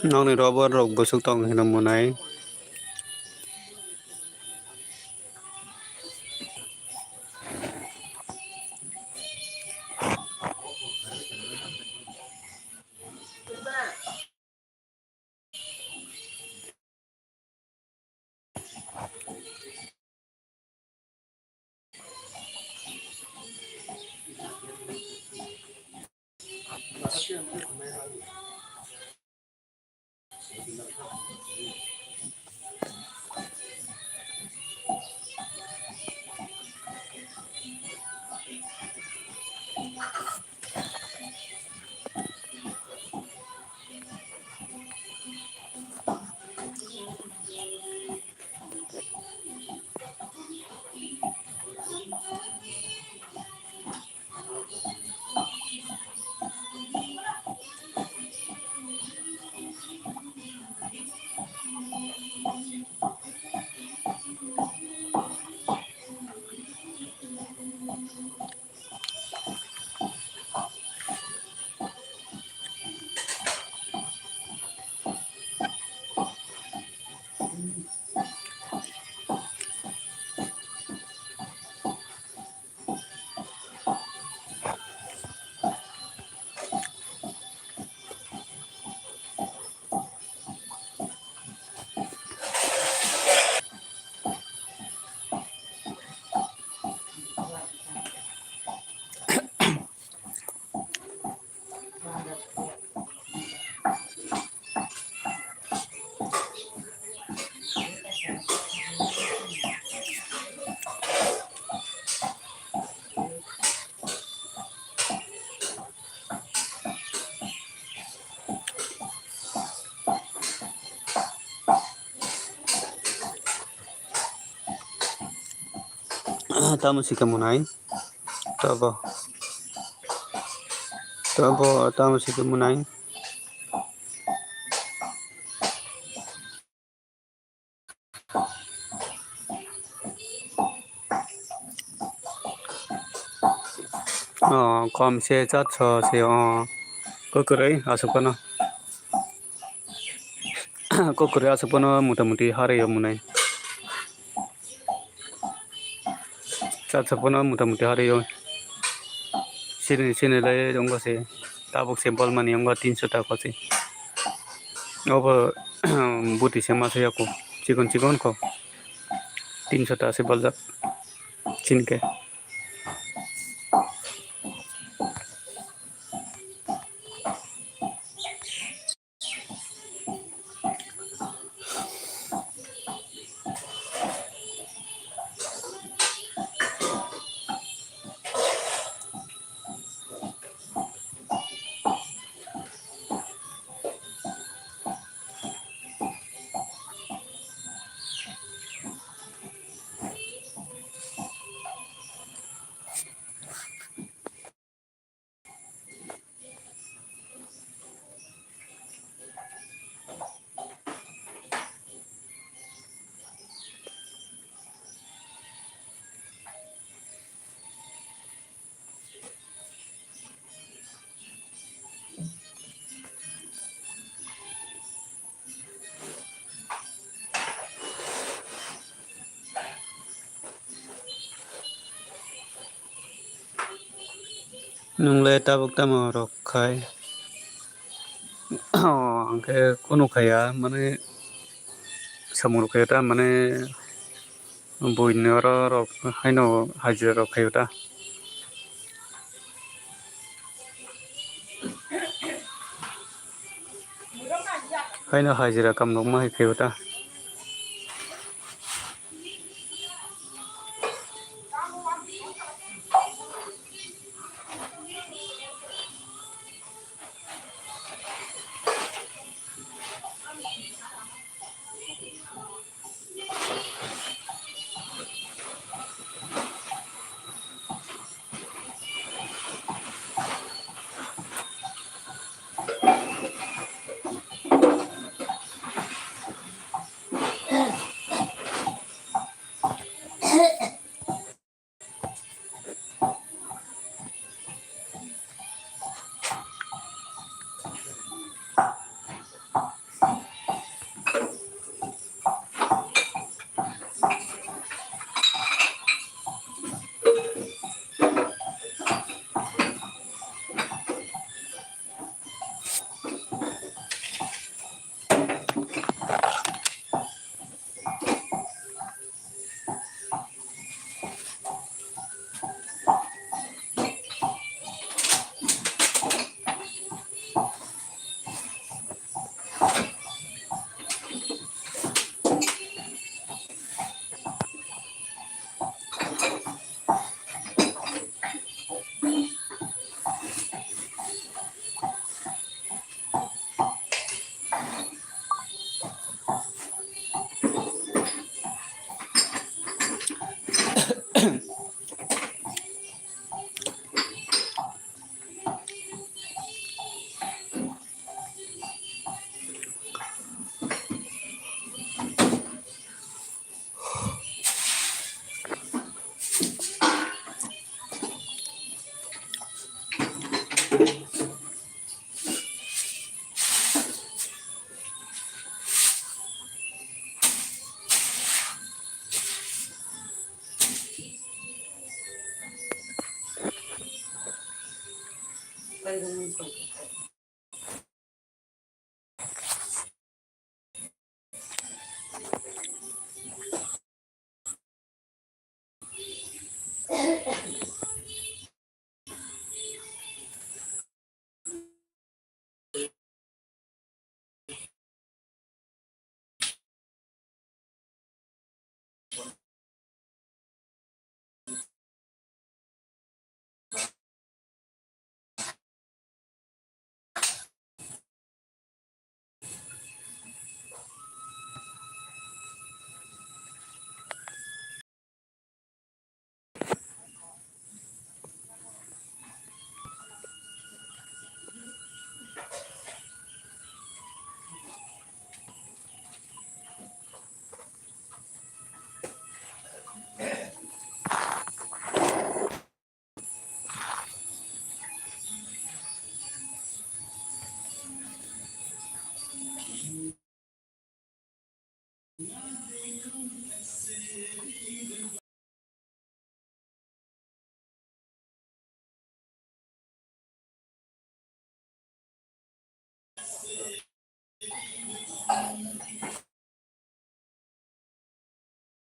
Nokni robot rok bwswk tong hino mwnai. Tamo si khe mwnai. Tobo. Tobo tamo si khe mwnai. O, kom se chatso se o. Kwkrwi aswk phano. Kwkrwi aswk phano mota moti harwi o mwnai. Chatso phano mota moti harwi o. Sini, sini lai wngkha se. Tabuk se bol mani wngkha tinso taka se. Obo buti se masa yako. Chikon chikon kho. Tinso ta se baljak. Chini khe. Nwng le tabuk tamo rok khai? O, ang khe kunu khaiya, mane samung rok khaiya ta, mane buini oro rok haino hajira rok khaiya ta. Haino hajira kam rok ma hai khaiya ta.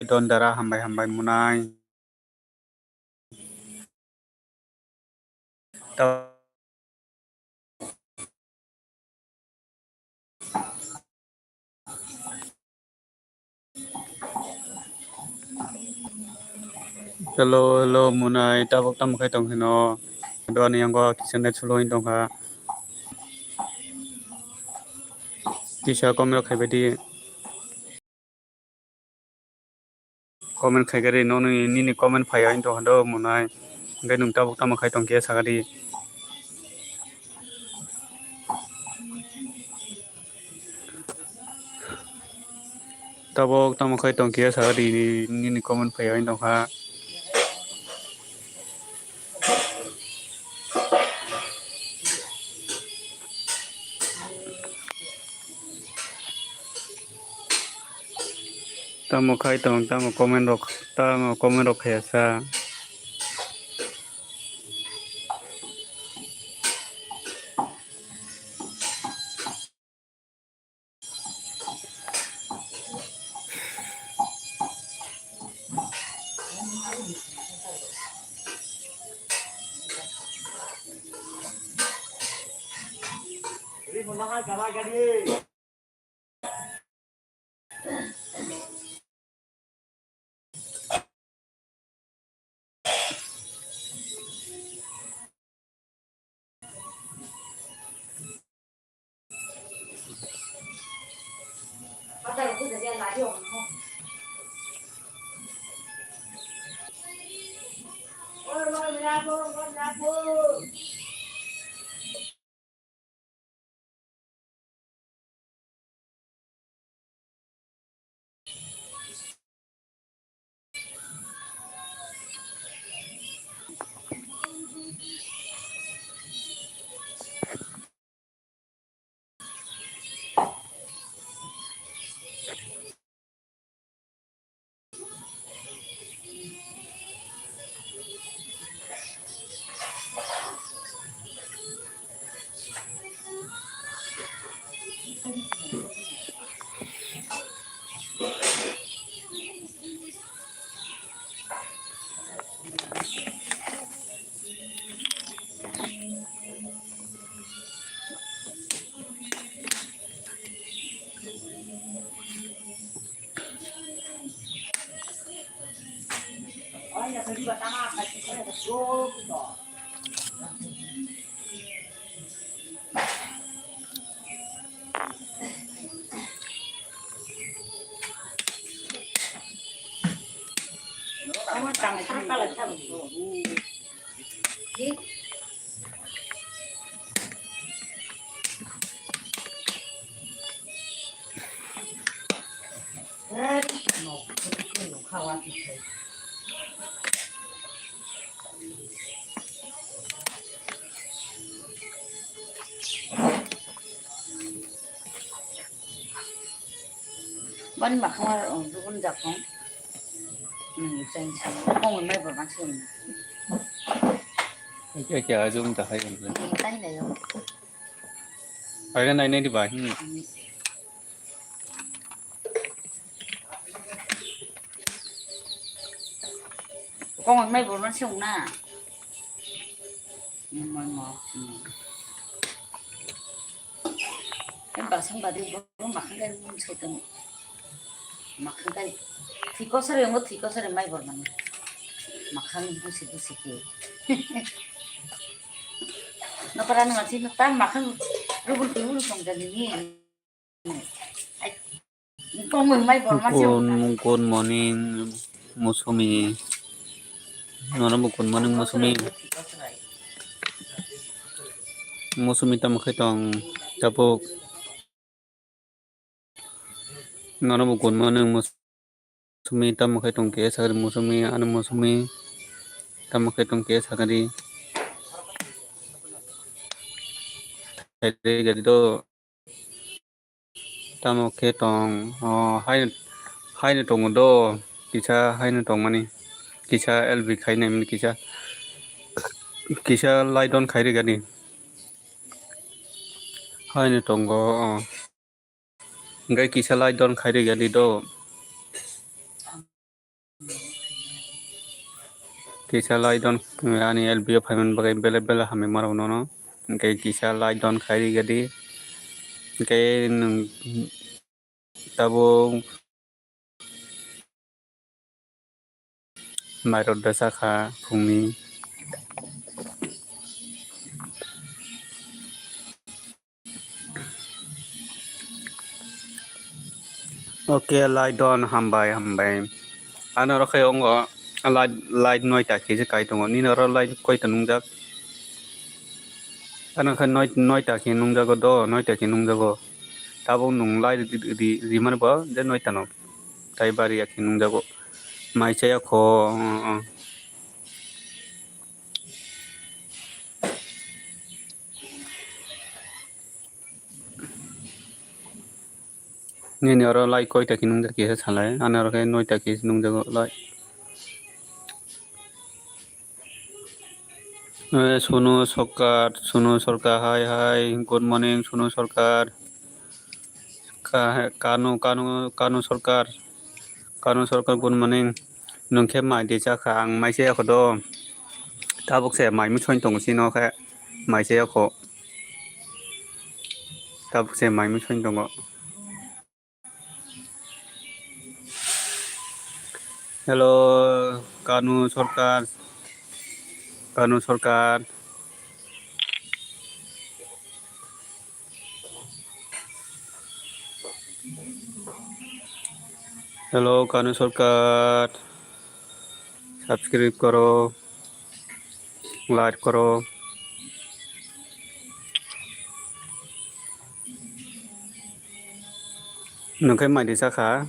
Don dara, hambai hambai munai. Ta- Hello, hello, munai, tabuk tamo khai tong hino? Doni yango kisa net slow wng tongkha. Kisa comment rok khaibai di. Comment khaikhe ri, nokni nini comment phaiya hinto hado munai. Hwnkhe nwng tabuk tamo khai tongkhe sakadi. Tabuk tamo khai tongkhe sakadi, nini comment phaiya hinto kha. Tamo khai tong, tamo comment rok, tamo comment rok khaya sa. Bani makhang o, oh, dukun jakong. Hmm, chain sa. Kong mai bo ma chain. Kya kya ajo um ta hai. Hmm, tai na yo. Hai na nai nai di bai. Hmm. Hmm. Kong mai bo ma chain na. Ni mai mo. Hmm. Em basang badi bo makhang kai mun sotem. Makhang kai. Thiko sare ngo thiko sare mai bor mani. Makhang busi busi ke. No para no masi no ta makhang rubul ke ulu song jani ni. Ai. Kong mun mai bor masi. Good, good morning, Musumi. Nono bo good morning, Musumi. Musumi tamo khe tong, tabuk. Nono bo good morning, Musumi tamo khe tong khe sakari, Musumi, ano Musumi tamo khe tong khe sakari. Gari do. Tamo khe tong, o, hai, haino tongo do, kisa haino tongmani, kisa L B khainai mani, kisa, kisa light on khairigani. Haino tongo, o. Hingke kisa light on khairigani do. Kisa light on, ani L B o phaimani bagwi bele bele hamya mano nono. Hingke kisa light on khairigadi. Hingke nwng tabuk mairok da chakha phungni. Okay, light on, hambai, hambai. Ano oro khe ongo light, light noita khe je kai tongo. Nini oro light koita nungjak? Ano khe noi, noita khe nungjago do, noita khe nungjago. Tabuk nwng light ri, ri, rimani bo je noita no. Tai bari ya khe nungjago. Mai chaya kho, uh, uh. Nini oro light koita khe nungjak kisa salai, ani oro khe noita khe nungjago light. Eh, Sunu Sarkar, Sunu Sarkar, hi, hi, good morning, Sunu Sarkar. Ka-, Kanu, Kanu, Kanu Sarkar, Kanu Sarkar, good morning. Nwng khe mai de chakha, ang mai se yakho do. Tabuk se mai muchung tongo chini khe mai se yakho. Tabuk se mai mui soi tongo. Hello, Kanu Sarkar, Kanu Sarkar. Hello, Kanu Sarkar. Subscribe koro, like koro. Nungkhe mai di chakha,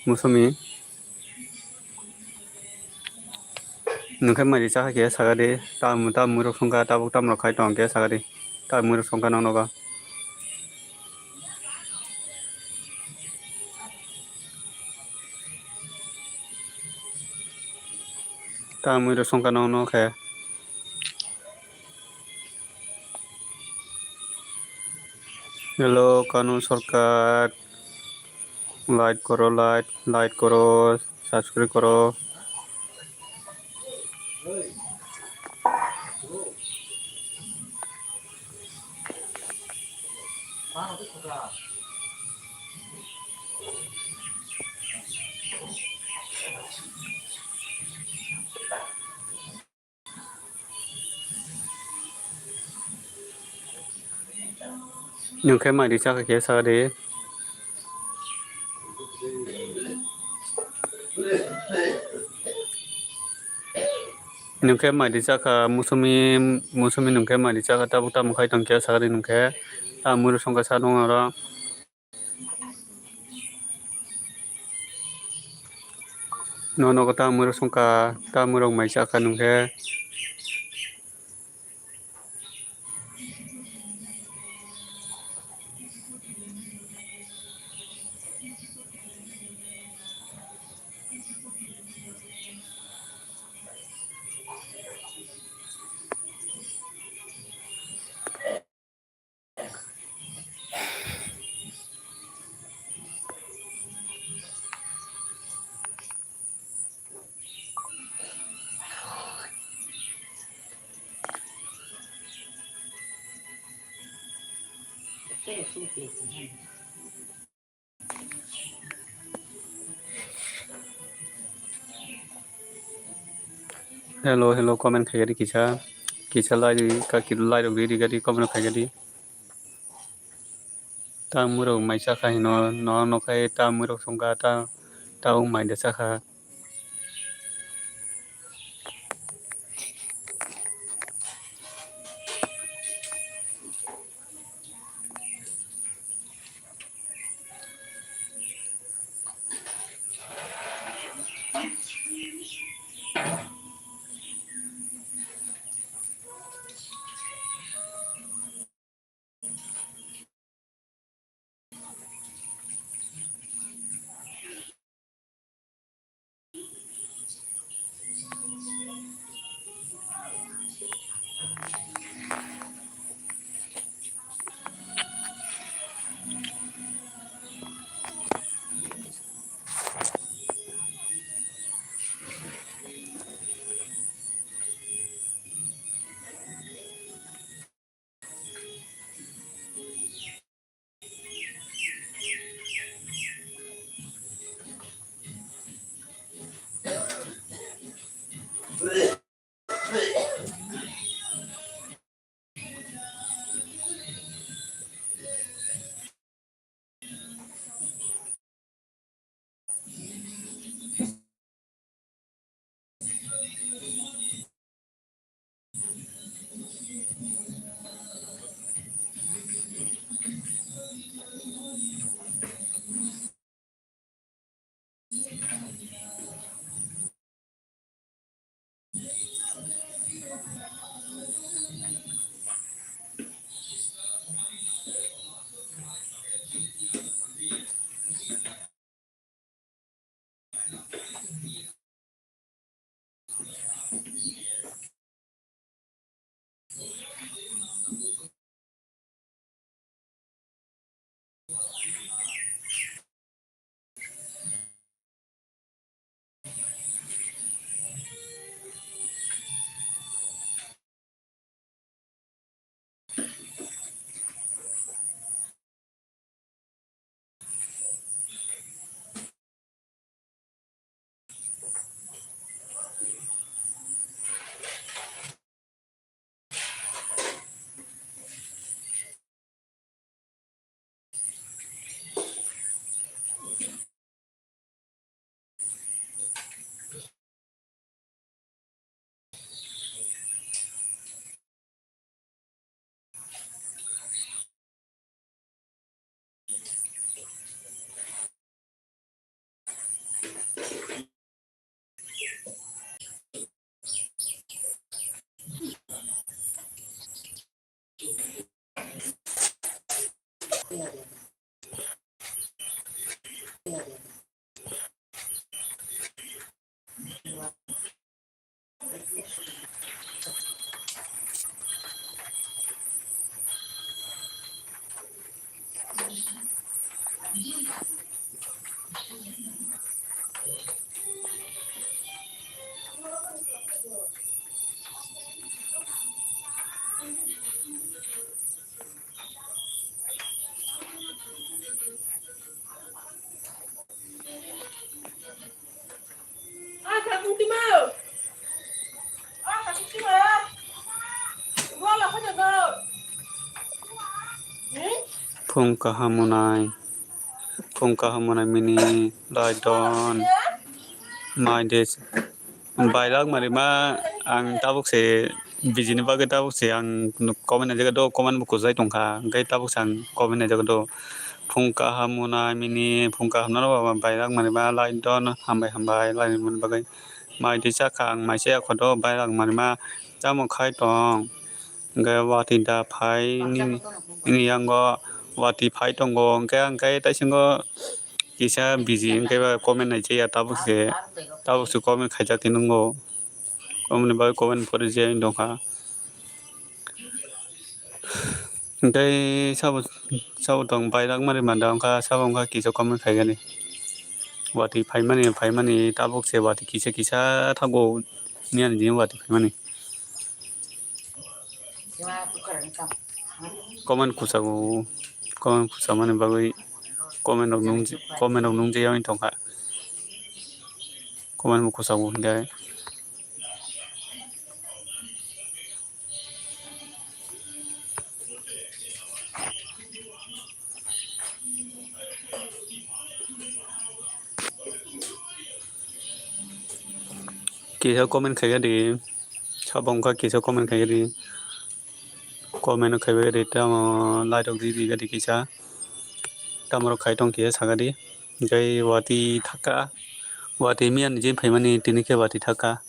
musumi. Nungkhe mai di chakha khe sagadi, tam, tam mui rok songkha, tabuk tam rok khai tong khe sagadi, tam mui rok songkha nang nogo. Tam mui rok songkha nang no khe. Hello, Kanu Sarkar. Like koro, like, like koro, subscribe koro. Nungkhe mai di chakha khe sagadi. Nungkhe mai di chakha, musumi, musumi nungkhe mai di chakha, tabuk tamo khai tong khe sagadi nungkhe. Tam mui rok songkha sa nung oro. No nogo tam mui rok songkha, tam mui rok mai chakha nungkhe. Hello, hello, comment khaigadi kisa, kisa like, kaki like rok ridi gadi comment khaigadi. Tam mui rok mai chakha hino, no nokhai tam mui rok songkha, ta, tabuk mai da chakha. Phung kaham mwnai, phung kaham mwnai mini lai don, mai de. Bailak manima ang tabuk se bijini bagwi tabuk se ang comment naijak do, comment bo kuchai tongkha, hwnkhe tabuk se ang comment naijak do. Phung kaham mwnai mini, phung kaham no bailak manima lai don, hambai hambai lai mani bagwi. Mai de chakha ang mai chaya kho do, bailak manima tamo khai tong. Hwnkhe watwi da phai nini, nini yango watwi phai tongo, hwnkhe, hwnkhe taisingo kisa busy, hwnkhe ba comment naijaya tabuk se, tabuk se comment khaijak hinwi nungo, comment ni bagwi comment pori je wng tongkha. Hwnkhe sabo, sabo tong bailak mani manda wngkha, sabo wngkha kisa comment khaigani, watwi phaimani, phaimani tabuk se watwi kisa, kisa thago niyani jini watwi phaimani. Comment kuchago, comment kuchamani bagwi comment rok nung, comment rok nungjakya wng tongkha. Comment bo kuchago hwnkhe. Kisa comment khaikha di, sabo wngkha kisa comment khaikha di, comment no khaibai di, tamo like rok di, di kisa, tamo rok khai tong kisa saka di, hwnkhe watwi thaka, watwi miya ni je phaimani tini khe watwi thaka.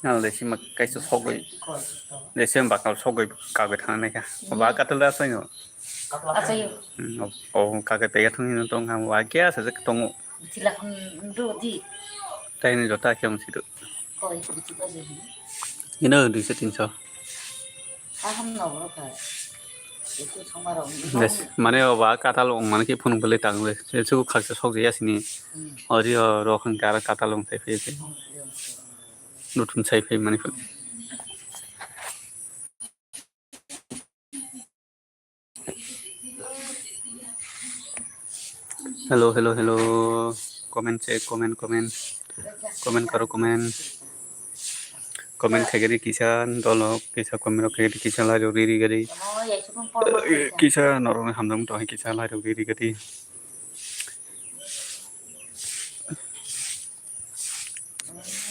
Ang le sima kaisa sogwi, le sima bakal sogwi kagwi thang nai kha. Ba katal da soino. Achayo. Hmm, o, o kagwi pega thang hino tong ham wa kya sa jak tongo. Chila khun ndo di. Tai ni jota kya msi do. Koi, bichi ko je. Ino duiso tinso. Aham no bro ka. Itu sama rong. Des, mane o ba katal ong mane ki phunung bele tang le. Se su khaksa sok ya sini. Hmm. Ori o ro khang kara katal ong tai phe. Hmm. Nutun sai phe mane. Hello, hello, hello. Comment check, comment, comment. Comment karo, comment. Comment khaigari kisa, dolo kisa, comment rok khaigari kisa, lai rok riri gari. Kisa norok hamjak tong kisa, lai rok riri gari.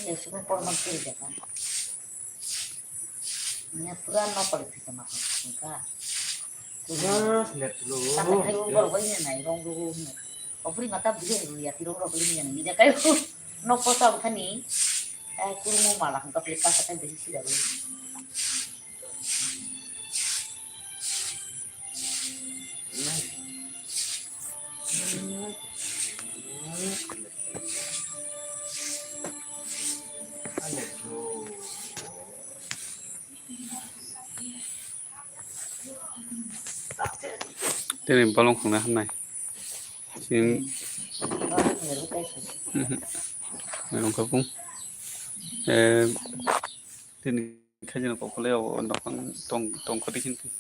Sukun porman kiri jaka. Nya pura nokol phi tama kha. Kata khai borok bai nai rong ro ro. Opri mata bujai ro ya tirong rok ri nai. Ni jakai no posa khani. Eh, kurmo mala hangka pli kasa kai bisi sida ro. Tini bolong khungna hamnai. Sing. Mhm. Mai wngkha bung. Eh, tini khaijano kokole o nokang tong, tong khati hinti.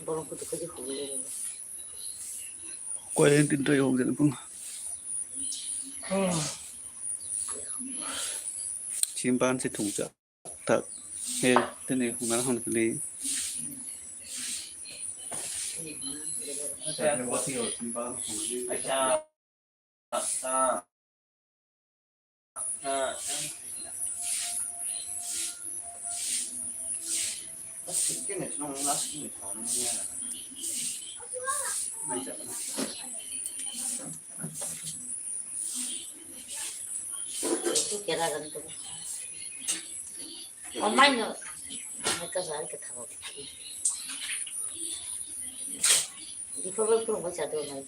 Bolong kutu kaji khugulu. Koi tin try hok jani bung. Simpan si thungcha. Tak. He, tini hwnna hwn kili. Kera gantung. Omai no. Mai ka zai ka thawa. Di ko ba purung ba cha do mai.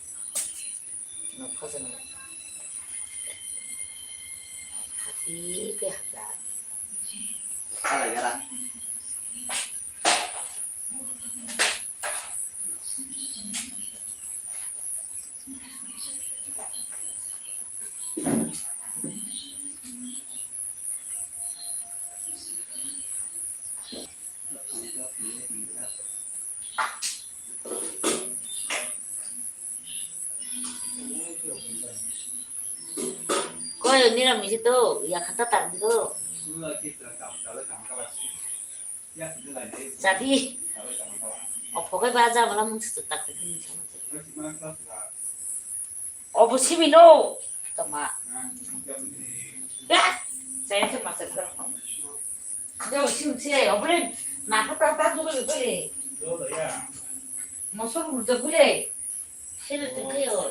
No pha sa no. Hati ke hata. Ala yara. Koi, nira misi to, ya khata tak di to. Jadi, opo kai ba ja mala mung su tak di. Opo simi no, tama. Ya, saya ke masuk ke. Jauh sini sih, opo le, nak apa tak dulu dulu le. Masuk dulu dulu le. Sini tuh kayo.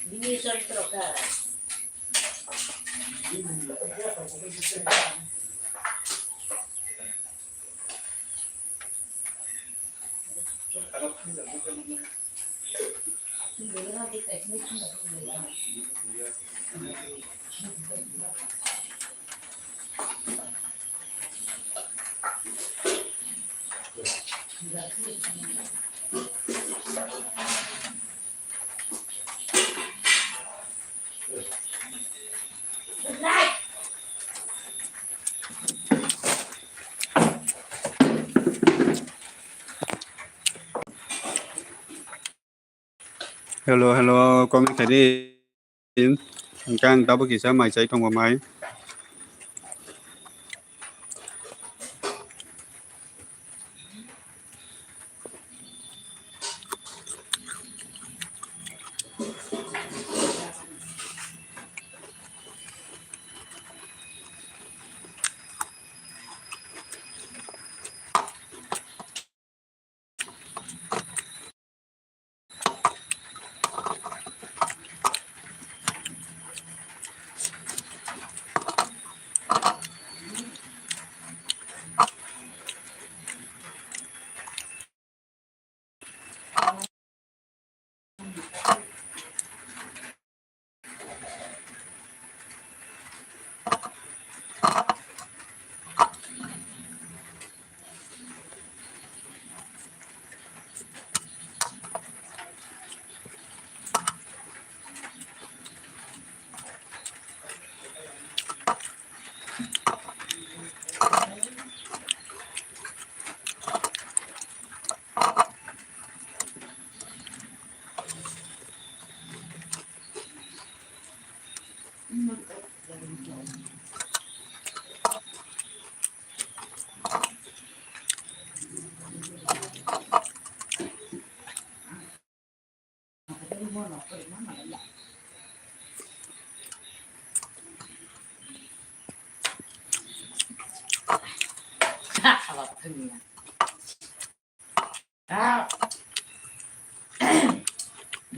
Ini contoh kan. Hello, hello, comment khaidi. Hingke ang tabuk kisa mai chai tongo mai.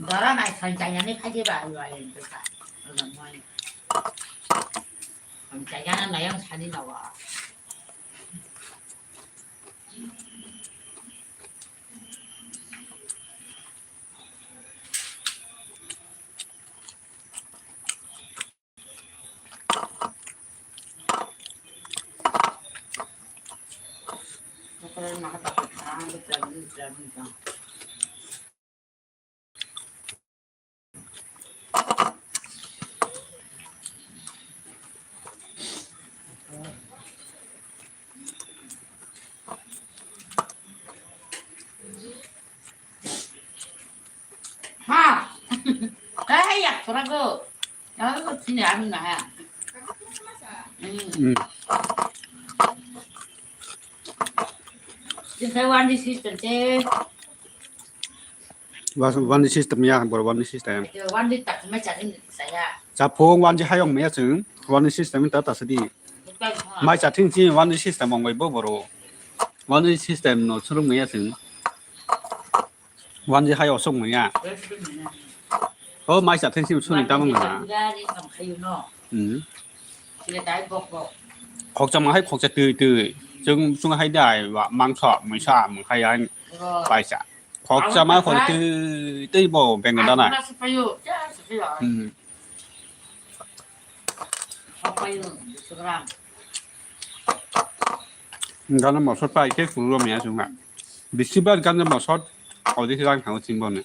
Dora nai soi chayani khaji ba ayo ayo duka. Oda moi. Soi chayana nayang sani nawa. Ha. Kaya, korago. Korago sini anu na ha. Hmm. Hmm. Sini saya wandi system sih. Wandi system ya, bor wandi system. Wandi tak macam ini saya. Chapung wandi hayong maya sing, wandi system ta ta sidi. Mai chating si wandi system ong bai bo boro. Wandi system no surum maya sing. Wanji hai osok manya. O mai sa thensi suni tamang na. Hmm. Khoksa ma hai khoksa twi twi. Chung chung hai dai wa mangso muisa mung hai ai. Paisa. Khoksa ma khoksa twi twi bo beng da na. Hmm. Gana mosot pai ke kuru maya chunga. Bisibar gana mosot odi rang thang ching bone.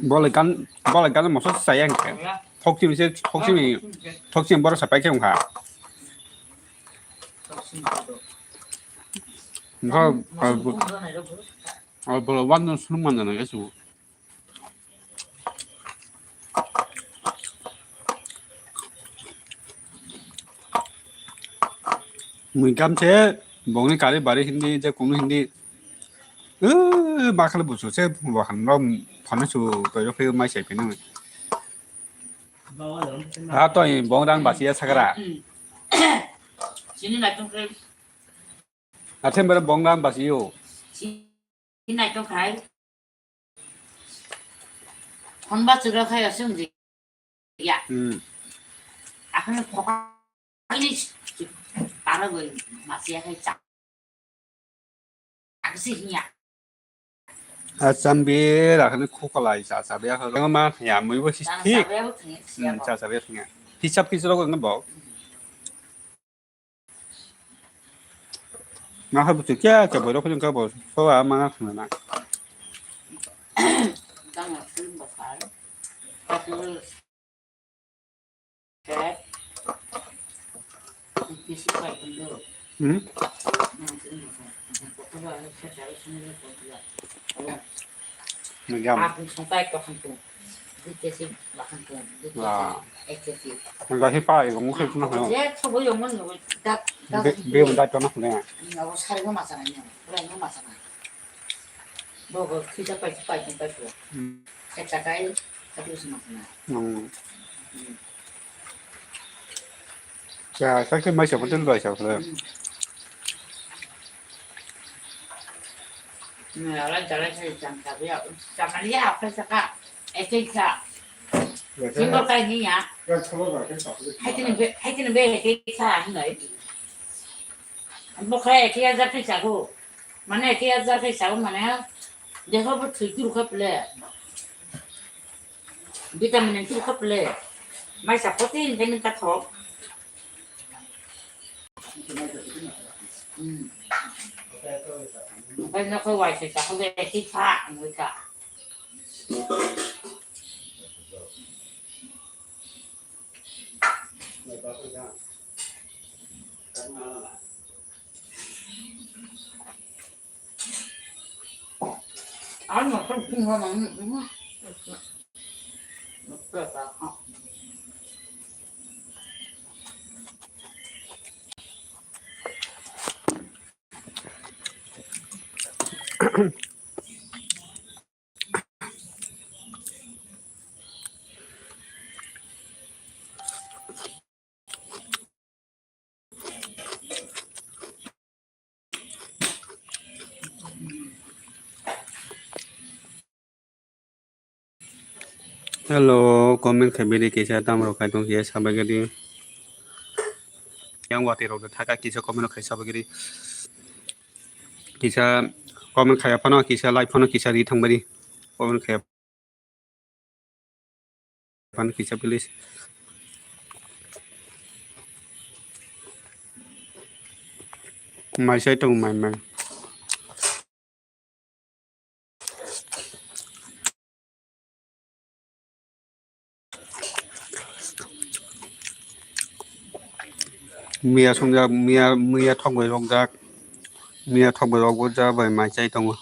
Bole gan bole gana mosot sayang ke. Thokchim se thokchim thokchim boro sapai ke ungkha. Ungkha bolo wan no sunung man na ya su. Mui gamse bongni kari bari hindi je kunu hindi. Eh, bakal busu se bo han rom phone su to yo phe mai sai pinu. Ha to bong rang basi ya sakra. Sini na tung kre. Athe mere bong rang basi yo. Sini na tung khai. Hon ba chura khai asung di. Ya. Hmm. Akhirnya pokoknya para gue masih ya kayak cak. Aku sih ya. Asam bir akhirnya kukalai sa sa ya kalau mah ya mui bo sih. Sa sa ya bu kini. Hmm, sa sa ya kini. Hisap kisah lo kan bau. Ma ha butu kya kya boiro khojong ka bo so a ma khna na. Dang a film ba khai. Ka tu ke. Kisi kai kundu. Hmm? Medium. Aku sampai ke kampung. Dikesi makan tu. Wah. Dikesi. Enggak sih, Pak, yang mungkin pernah, ya. Dia coba yang mana? Dak, dak. Be-, be-, dak pernah, ya. Ini aku sehari mau masak ini. Kurang mau masak. Bawa kita pai, pai, pai, pai. Hmm. Saya cakai, tapi usah masak. Hmm. Hmm. Ya, saya kan mai siapa tu, mai siapa tu. Hmm. Nalai jalai sai jam sabi ya, jam ali ya, apa saka, ete sa. Single kai ni ya. Hai tini be, hai tini be ete sa hinai. Bo khai ete ya jati sago. Mane ete ya jati sago mane. Deho bo thui turu khaple. Vitamin turu khaple. Mai sa protein vitamin ka thok. Hmm. Bai no ko wai se ta ko be ti pha mo ta. Ano ko tin ho mang. Hello, comment khai bini kisa tam rok khai tong kisa sabai gadi. Yang wati rok thaka kisa comment rok khai sabai gadi. Kisa comment khai phano kisa like phano kisa ri thang badi. Comment khai phano kisa please. Mai sai tong mai mai. Miya songjak, miya, miya thok bai rokjak, miya thok bai rokjak bai mai chai tongo.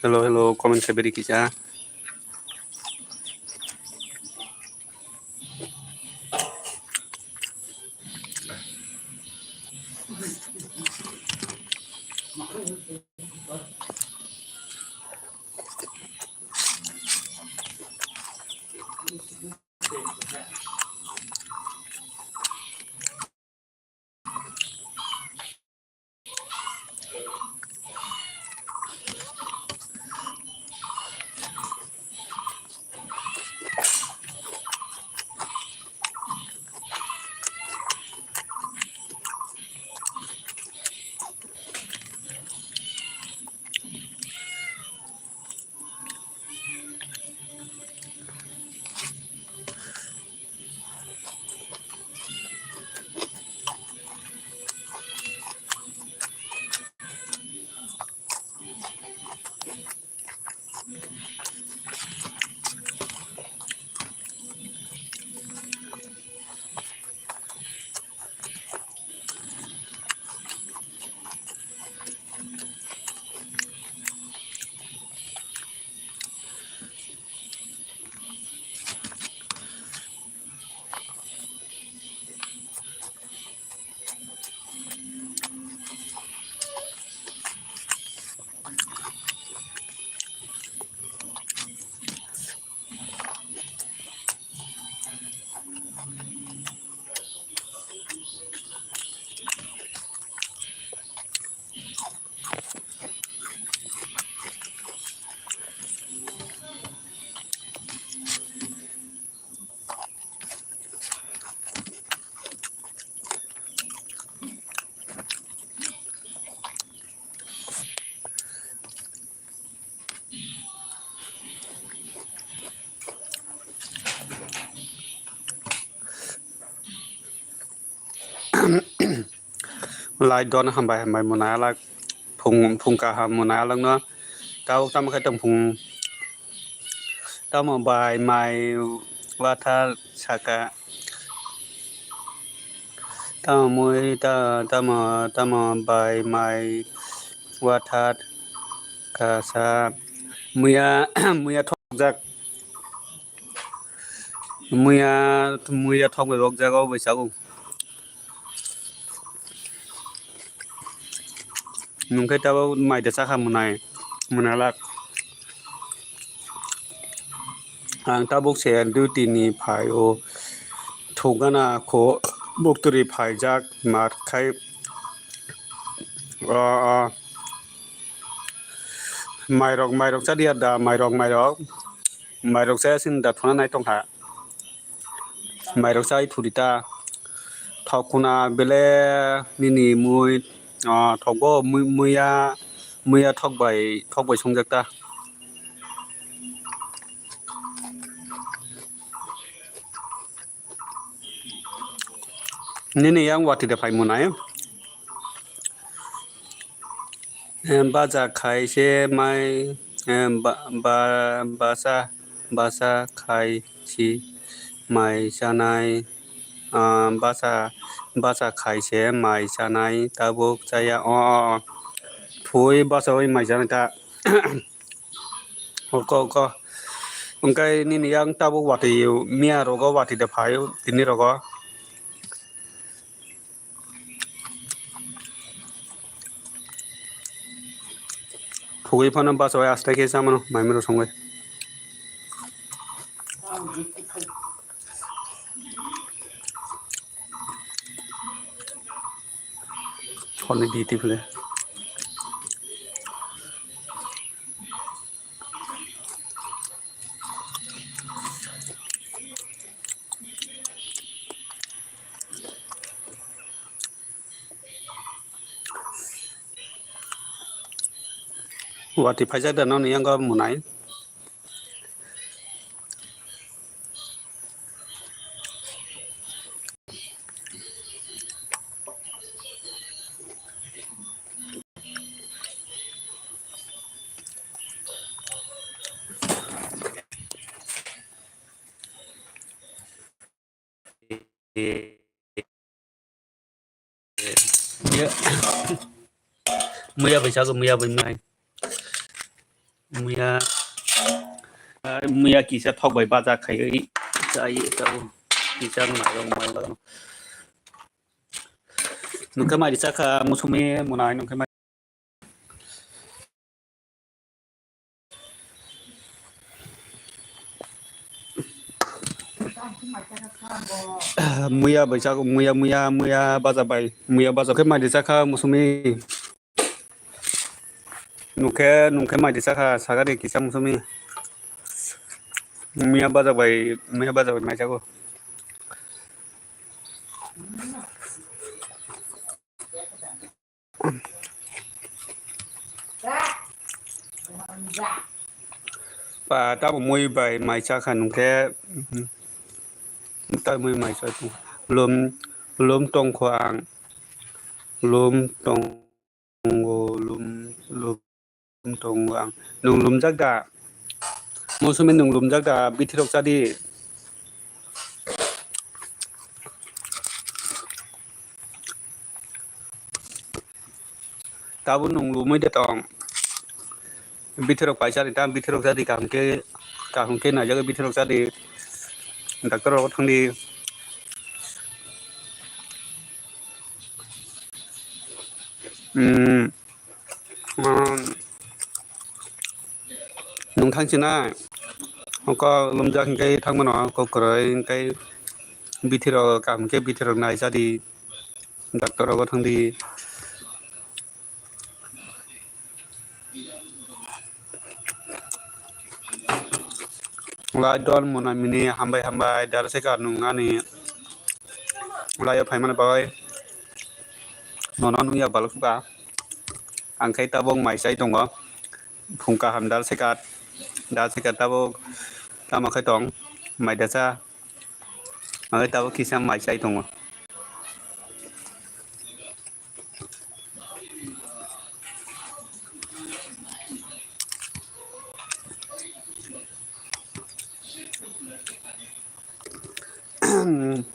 Hello, hello, comment khai beri kisa. Lai don hambai hambai mwnai alak phung phung kaham mwnai alak no tabuk tamo khe tong phung tamo bai mai watha saka tamo mui ta tamo tamo bai mai watha kasa muya muya thokjak. Muya, muya thok bai rok jaga o bai chago. Nungkhe tabuk mai da chakha mwnai, mwnalak. Ang tabuk se duty ni phai o thukgana kho bukturi phaijak mat khai. O, o. Mairok, mairok chadiya da, mairok, mairok. Mairok chaya sin da thuna nai tongkha. Mairok chai thurita. Thok khuna bele nini mui, ah, thokbo mui-, muya, muya thok bai, thok bai songjak ta. Nini yang watwi de phai mwnai. Em, baja khai se mai, em, ba, ba, basa, basa khai si mai chanai, ah, basa Bacha khai se mai chanai, tabuk chaya. O, o, o. Phui bachaui mai chanai ta. Oko, oko. Hwnkhe nini yang tabuk watwi miya rogo watwi de phai tini rogo. Phugwi phano bachaui aswk khe chamano maimiro songwi. Hwnwi di twi phile. Watwi phaijak da noni yango mwnai. Muya, muya bai chago, muya bai mai. Muya, muya kisa thok bai bacha khaiwi chai chago. Kisa mairok mai. Nungkhe mai ri chakha musumi mwnai nungkhe mai. Muya bai chak, muya, muya, muya bacha bai, muya bacha khe mai ri chakha musumi. Nungkhe, nungkhe mai ri chakha sagari kisa musumi. Muya bacha bai, muya bacha bai mai chago. Pa, tamo mui bai mai chakha nungkhe, mhm. Tamo mui mai chakha. Lum, lum tongkho ang. Lum tongo, lum, lum. Tongo ang. Nwng lumjak da? Mosumi nwng lumjak da? Bithirok chadi. Tabuk nwng lumui de tong. Bithirok paisa ri tam, bithirok chadi kaham khe, kaham khe naijagwi bithirok chadi. Doctor rok thangdi. Hmm. Nwng thang sinai, kok lumjak hwnkhe thangmano kok kwrwi hwnkhe bithirok kaham khe bithirok nai chadi, doctor rogo thangdi. Lai don mwnai mini hambai hambai dara se ka nung ani lai o phaimani bagwi nono nungya balukha. Ang khe tabuk mai chai tongo. Phung kaham dal sekat, dal sekat tabuk tamo khe tong, mai dasa. Ang khe tabuk kisa mai chai tongo.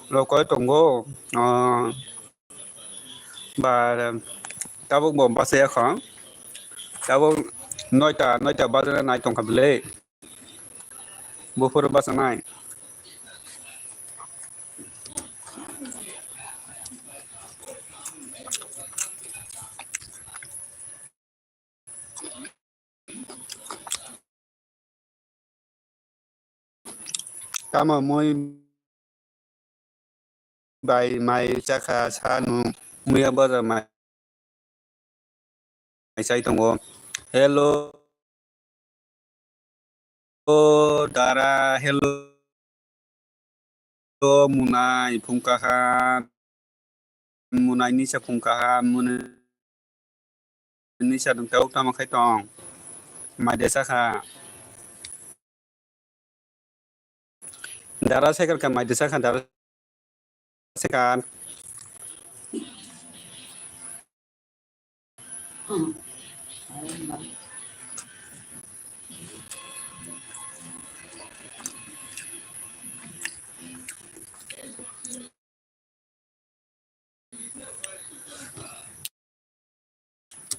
Rokoi tongo, ah, Ba, tabuk bo bachaya kho. Tabuk noita, noita bajana nai tongkha bwle. Buphuru bachanai. Tamo mui bai mai chakha sa nung muya boja mai chai tongo. Hello. O dara, hello, munai phung kaha, munai nisa phung kaha, munai nisa nung tau tamo khai tong, mai desa kha. Dara sekar ka mai desa kha, dara sekar.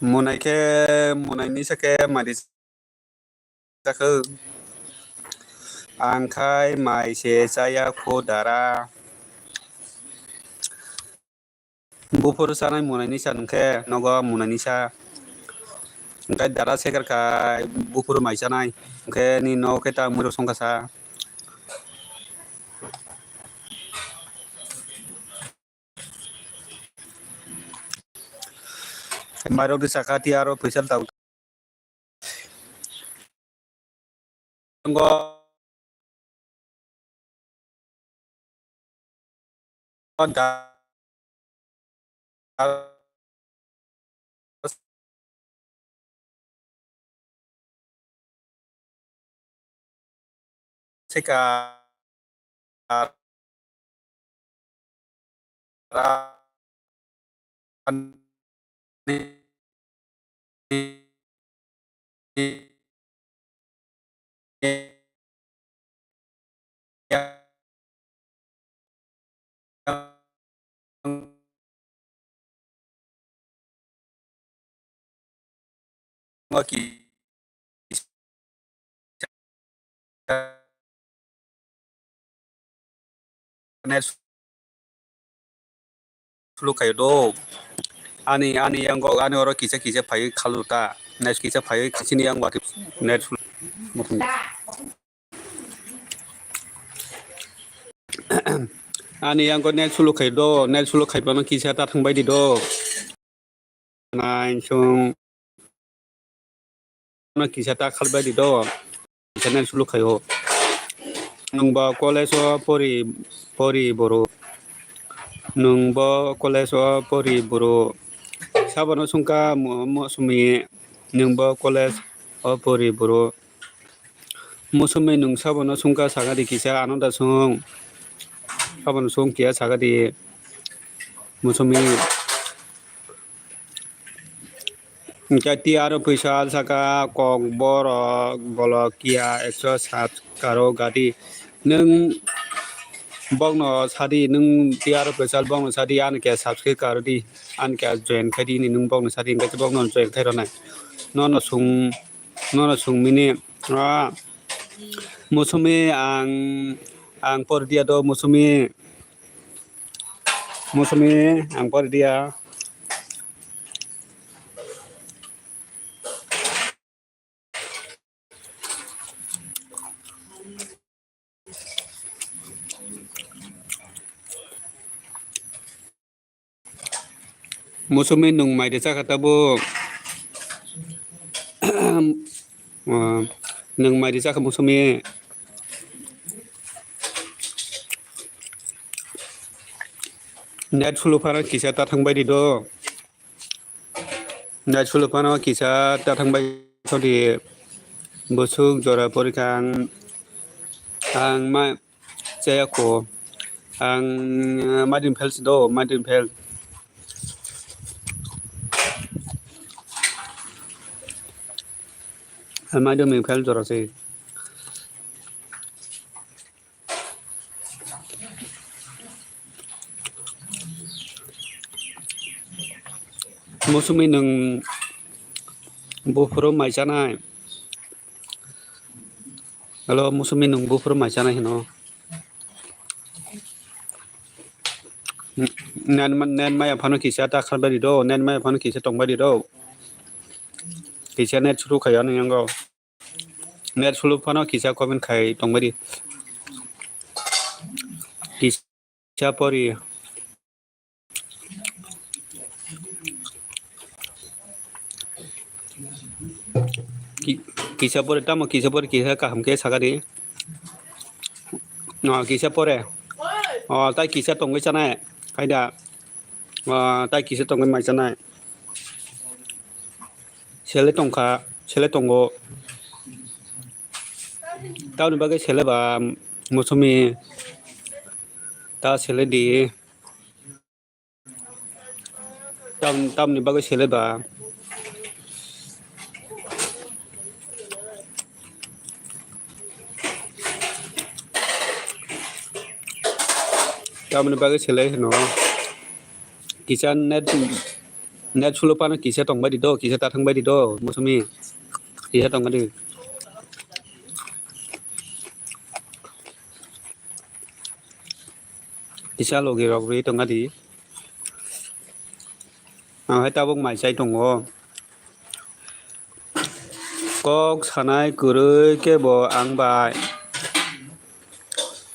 Munai khe, munai ni sa khe mari sa khe. Ang khai mai se chaya kho dara. Buphuru chanai munai ni sa nung khe nogo munai ni sa. Ang khai dara sekar khai buphuru mai chanai. Ang khe ni no khe ta muro songkha sa. Mairok di chakha ti aro pwisa tau. Seka Net sulu khayo do. Ani, ani yango, ani oro kisa kisa phaiwi khalu ta. Net kisa phaiwi kisini yang wati net sulu. Ani yango net sulu khayo do, net sulu khaipano kisa ta thangbai di do. Nai sung no kisa ta khalbai di do. Channel sulu khayo. Nungbo college o pori, pori boro. Nungbo college o pori boro. Sabono sungka mo-, mosumi. Nungbo college o pori boro. Mosumi nung sabono sungka sagadi kisa ano da sung. Sabono sung kiya sagadi. Mosumi. Hingke ti aro pwisa saka kok borok bolok kiya ekso sat karo gadi. Nwng bokno sadi, nwng ti aro pwisa bokno sadi, ani khe subscribe karo di, ani khe join khai di, nwng bokno sadi, hingke bokno join khai rwnai. Nono sung, nono sung mini, ah, mosumi ang, ang por dia do mosumi. Mosumi ang pori dia. Mosumi nwng mai de chakha tabuk. Ah, nwng mai de chakha mosumi. Net sulu phano kisa ta thangbai di do. Net sulu phano kisa ta thangbai di. Bwswk jora porikha ang, ang ma chaya kho. Ang, uh, madin phel si do, madin phel. Madin phel jora se. Mosumi nwng buphuru mai chanai. Hello, mosumi nwng buphuru mai chanai hino. Nen, nen maya phano kisa ta khalbai di do, nen maya phano kisa tongbai di do. Kisa net suru khayo ani yango. Net sulu phano kisa comment khai tongbai di. Kisa pori. Ki-, kisa pori tamo kisa pori kisa kaham khe saka di. No, kisa pore. O, tai kisa tongwi chanai. Haida. O, tai kisa tongwi mai chanai. Sele tongkha, sele tongo. Tamoni bagwi sele ba mosumi ta sele di. Tam, tamoni bagwi sele ba. Tamoni bagwi sele hino. Kisa net Net slow phano kisa tongbai di do, kisa ta thangbai di do, musumi. Kisa tongbai di. Kisa logi rok rwi tongna di. Ang hai tabuk mai chai tongo. Kok sanai kwrwi khe bo ang bai.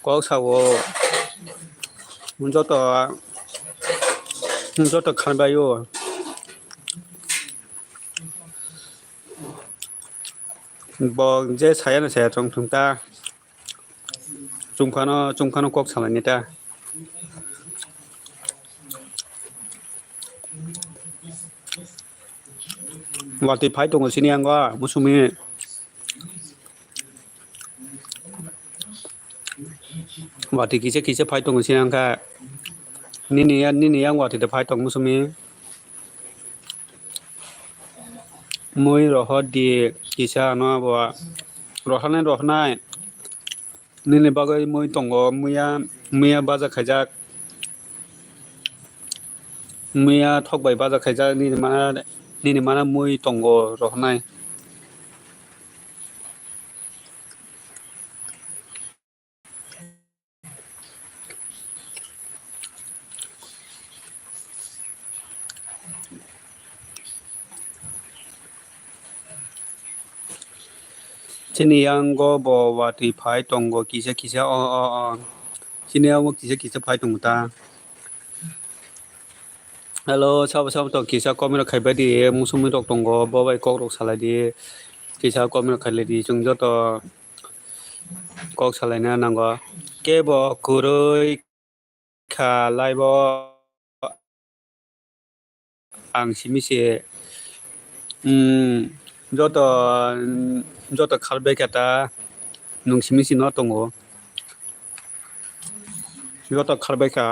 Kok sao. Joto, joto kharbai o. Bo je saya na saya tong thung ta. Chwng phano, chwng phano kok salaini ta. Watwi phai tongo sini ang o, musumi. Watwi kisa kisa phai tongo sini ang kha. Nini ya, nini yang watwi de phai tong musumi. Mui rohor di kisa ano abo rohornai rohornai. Nini bagwi mui tongo, muya, muya baja khaijak. Muya thok bai baja khaijak, nini mana, nini mana mui tongo rohornai. Chini yango bo watwi phai tongo kisa kisa, o, o, o. Chini yango kisa kisa phai tongo ta. Hello, sabo sabo to kisa comment rok khaibai di, musumi rok tongo, bo bai kok rok salai di, kisa comment rok khailai di, chwng joto kok salaina nango. Kebo kwrwi kha live o ang simi se, mm, joto, joto kharbai kha ta nwng simi se no tongo. Joto kharbai kha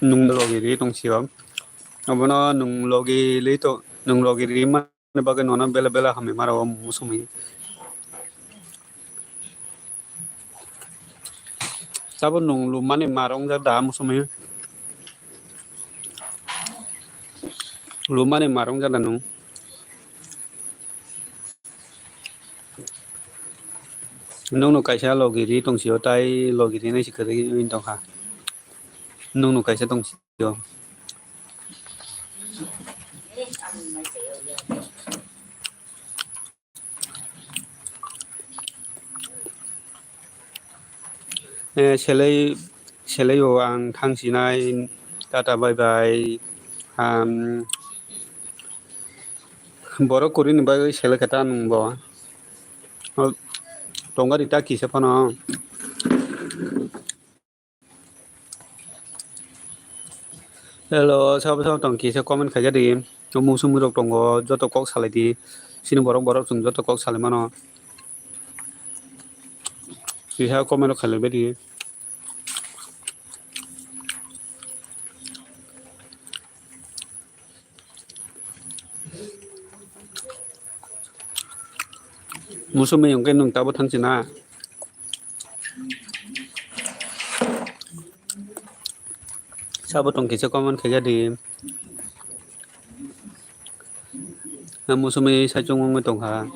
nwng logi ri tong sio. Abono nwng logi li to, nwng logi ri ma. Ani bagwi nono bela bela hamwi mara o musumi. Tabuk nwng lumani marwng jak da musumi? Lumani marwng jak da nwng? Nwng no kaisa logi ri tong sio, tai logi ri nai se kwrwi wng tong kha. Nwng no kaisa tong sio. Eh, selai, selai o ang thang sinai, tata bye bye. Um, borok kwrwi ni bagwi selai khe ta nwng bo. O, tongo ri ta kisa phano. Hello, sabo sabo tong kisa comment khaija di. O musumi rok tongo, joto kok salai di. Sini borok borok chwng joto kok salai mano. Kisa comment rok khalai bai di. Musumi hwnkhe nwng tabuk thang sina. Sabo tong kisa comment khaija di. Musumi saichung wngwi tongkha.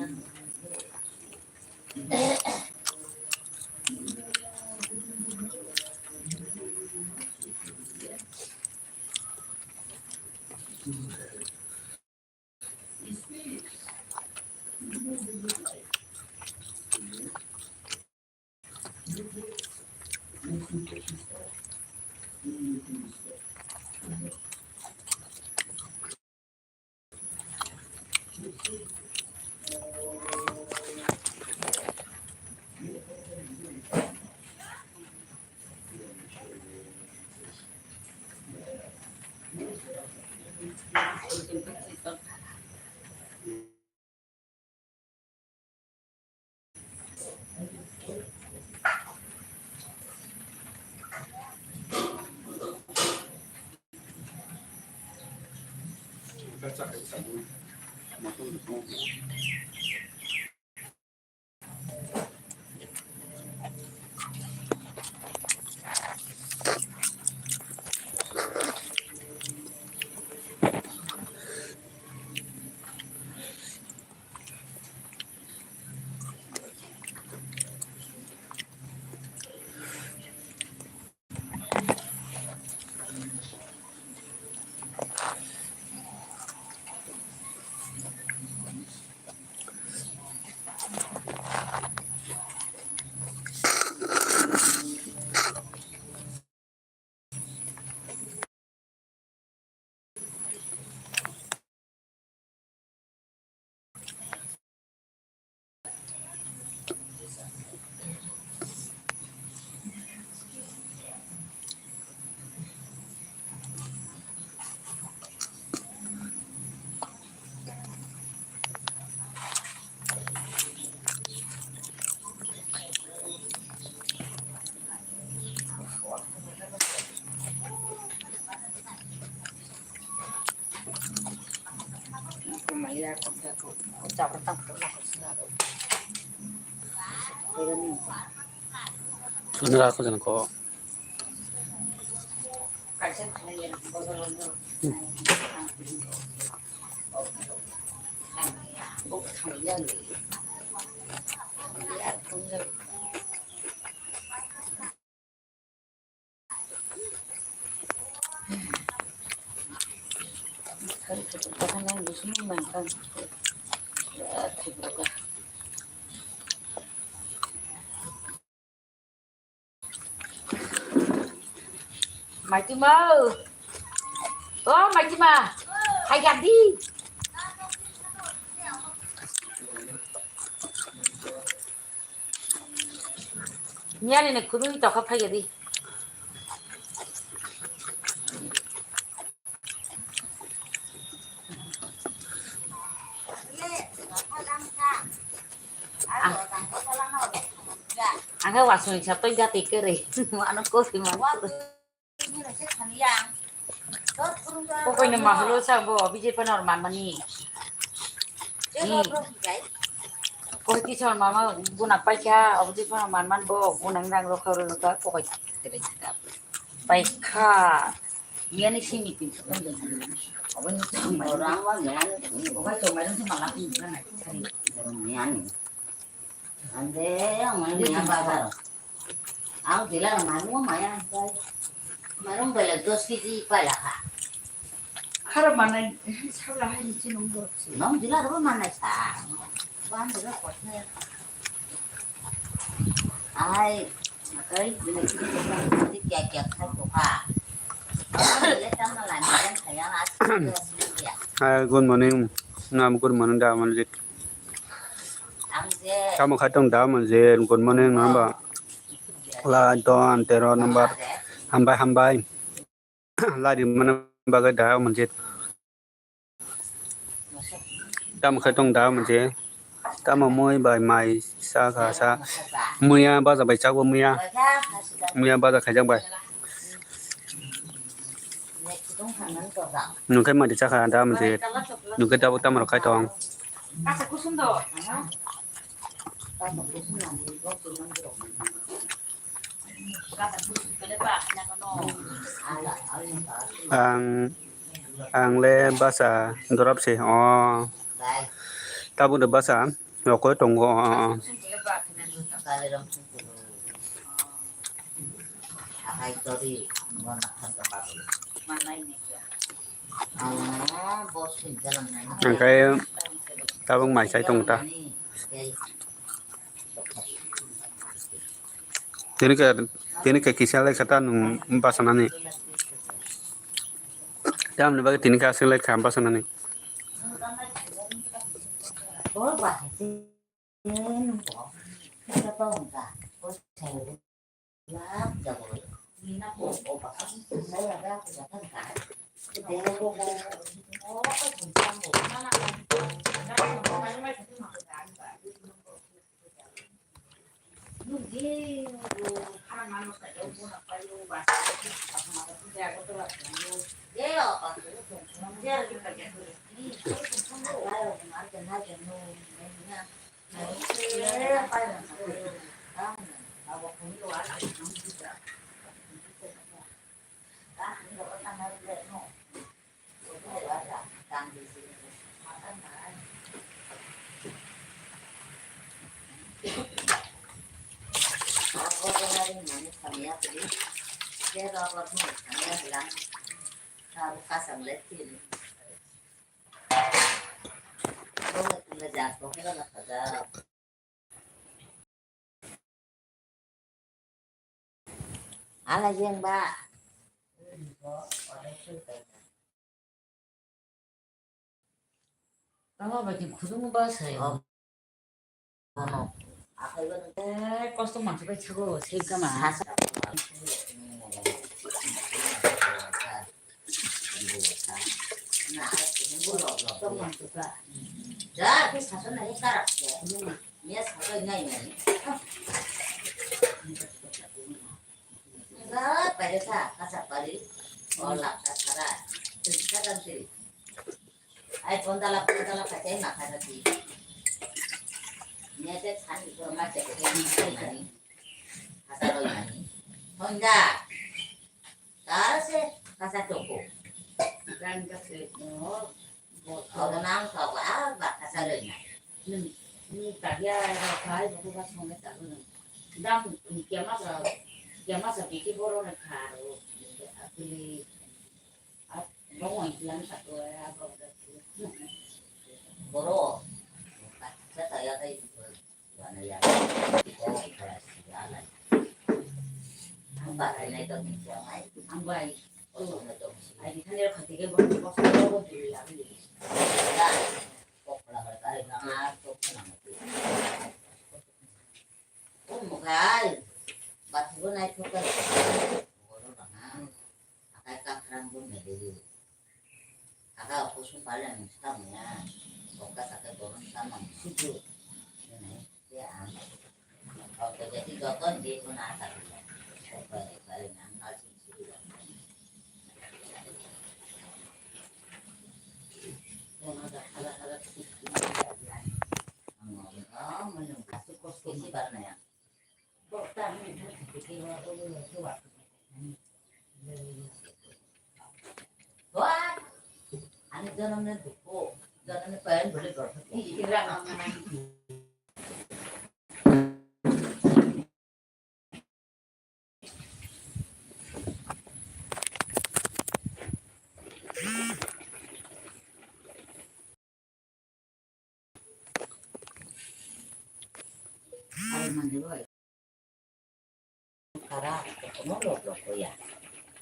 Sunra ko jana ko. Maitima o. O Maitima. Hai gadi. Miyani ne khudui tokha phai gadi. Ang khe wasung sa twi gati kwrwi. Ano kopi ma. Kokoi no mahalo sa bo, bijai phano manmani. Koi ti son mama guna paikha, obo je phano manman bo, guna nang rokha rokha kokoi. Paikha. Miyani simi tin. Obo ni tong mai. Orang wa miyani. Obo tong mai rong si malak ni kana. Miyani. Ande, ang miyani bazar. Ang dila manu maya. Manu bela dos kg pala ha. Haro manai, sabla hai ni chinung borok si. Nong dila ro manai sa. Wan dila kothe. Ai, makai, bila kya kya khai ko ha. Ang dila tama la ni kan khaya la si ya. Hi, good morning. Ngam good morning da manjit. Ang je. Tamo khai tong da manjit. Good morning namba. La don tero number. Hambai hambai. Lari mana bagai da manjit. Tamo khai tong da manjit. Tamo moi bai mai sa kha sa. Muya baja bai chakbo muya. Muya baja khaijak bai. Nungkhe madi chakha da manjit. Nungkhe tabuk tamo rok khai tong. Ang, ang le basa dorop se. O. Tabuk de basa rokoi tongo. O, o, o. Hingke tabuk mai chai tongo ta. Tini ke, tini ke kisa lai kata nung basanani. Tamni bagwi tini ke aswk lai kha basanani. Ala jeng ba. Tama ba ki khudung ba sai. Eh, kosto manse bai chago, sei kama. Ai pondala pondala kate makha dati. Nete thani ko ma te ko ni ko mani. Hata roi mani. Honda. Tara se kasa toko. Gan ka se no. Obo nang toko a ba kasa roi mani. Ni ni kagya ra khai ko ba songe ta ko. Dam kya ma sa kya ma sa piti boro na kharo. Akili. Borok, kasa taya kai, wana ya, oh, kelas tiga lah. Ang ba kai nai to ni siang ai. Ang bai. Kosong nai to ni siang. Ai di thani khati ke borok kosong borok dulu ya. Ya, kok lah kai kai na, kok na mati. Oh, mukai. Bat bo nai to kai. Borok na. Akai kakrang bo mele. Aka kusung pale ang samya. Oka saka borong samang suju. Ini ya. Oka jadi dokon di pun asa. Oka di pale nang nasi suju. Ona da hala hala suju. Ang mau menung kasih kos kesi pale ya. Wah, ani janam ne duko, janam ne payan bole dorkar. Kara, kono lok lok ya.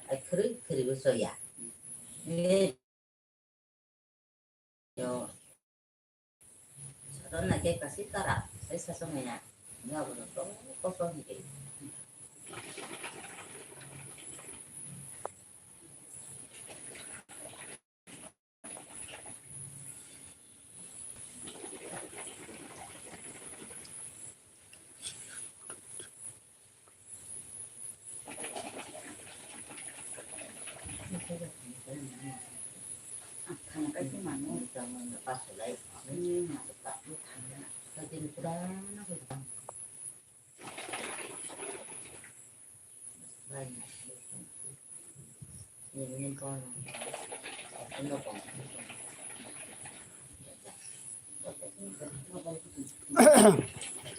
Ai khri khri bo soya. Ni yo. Sadon na ke kasi kara, sai sasong ya. Ni abo no to koso ni ke.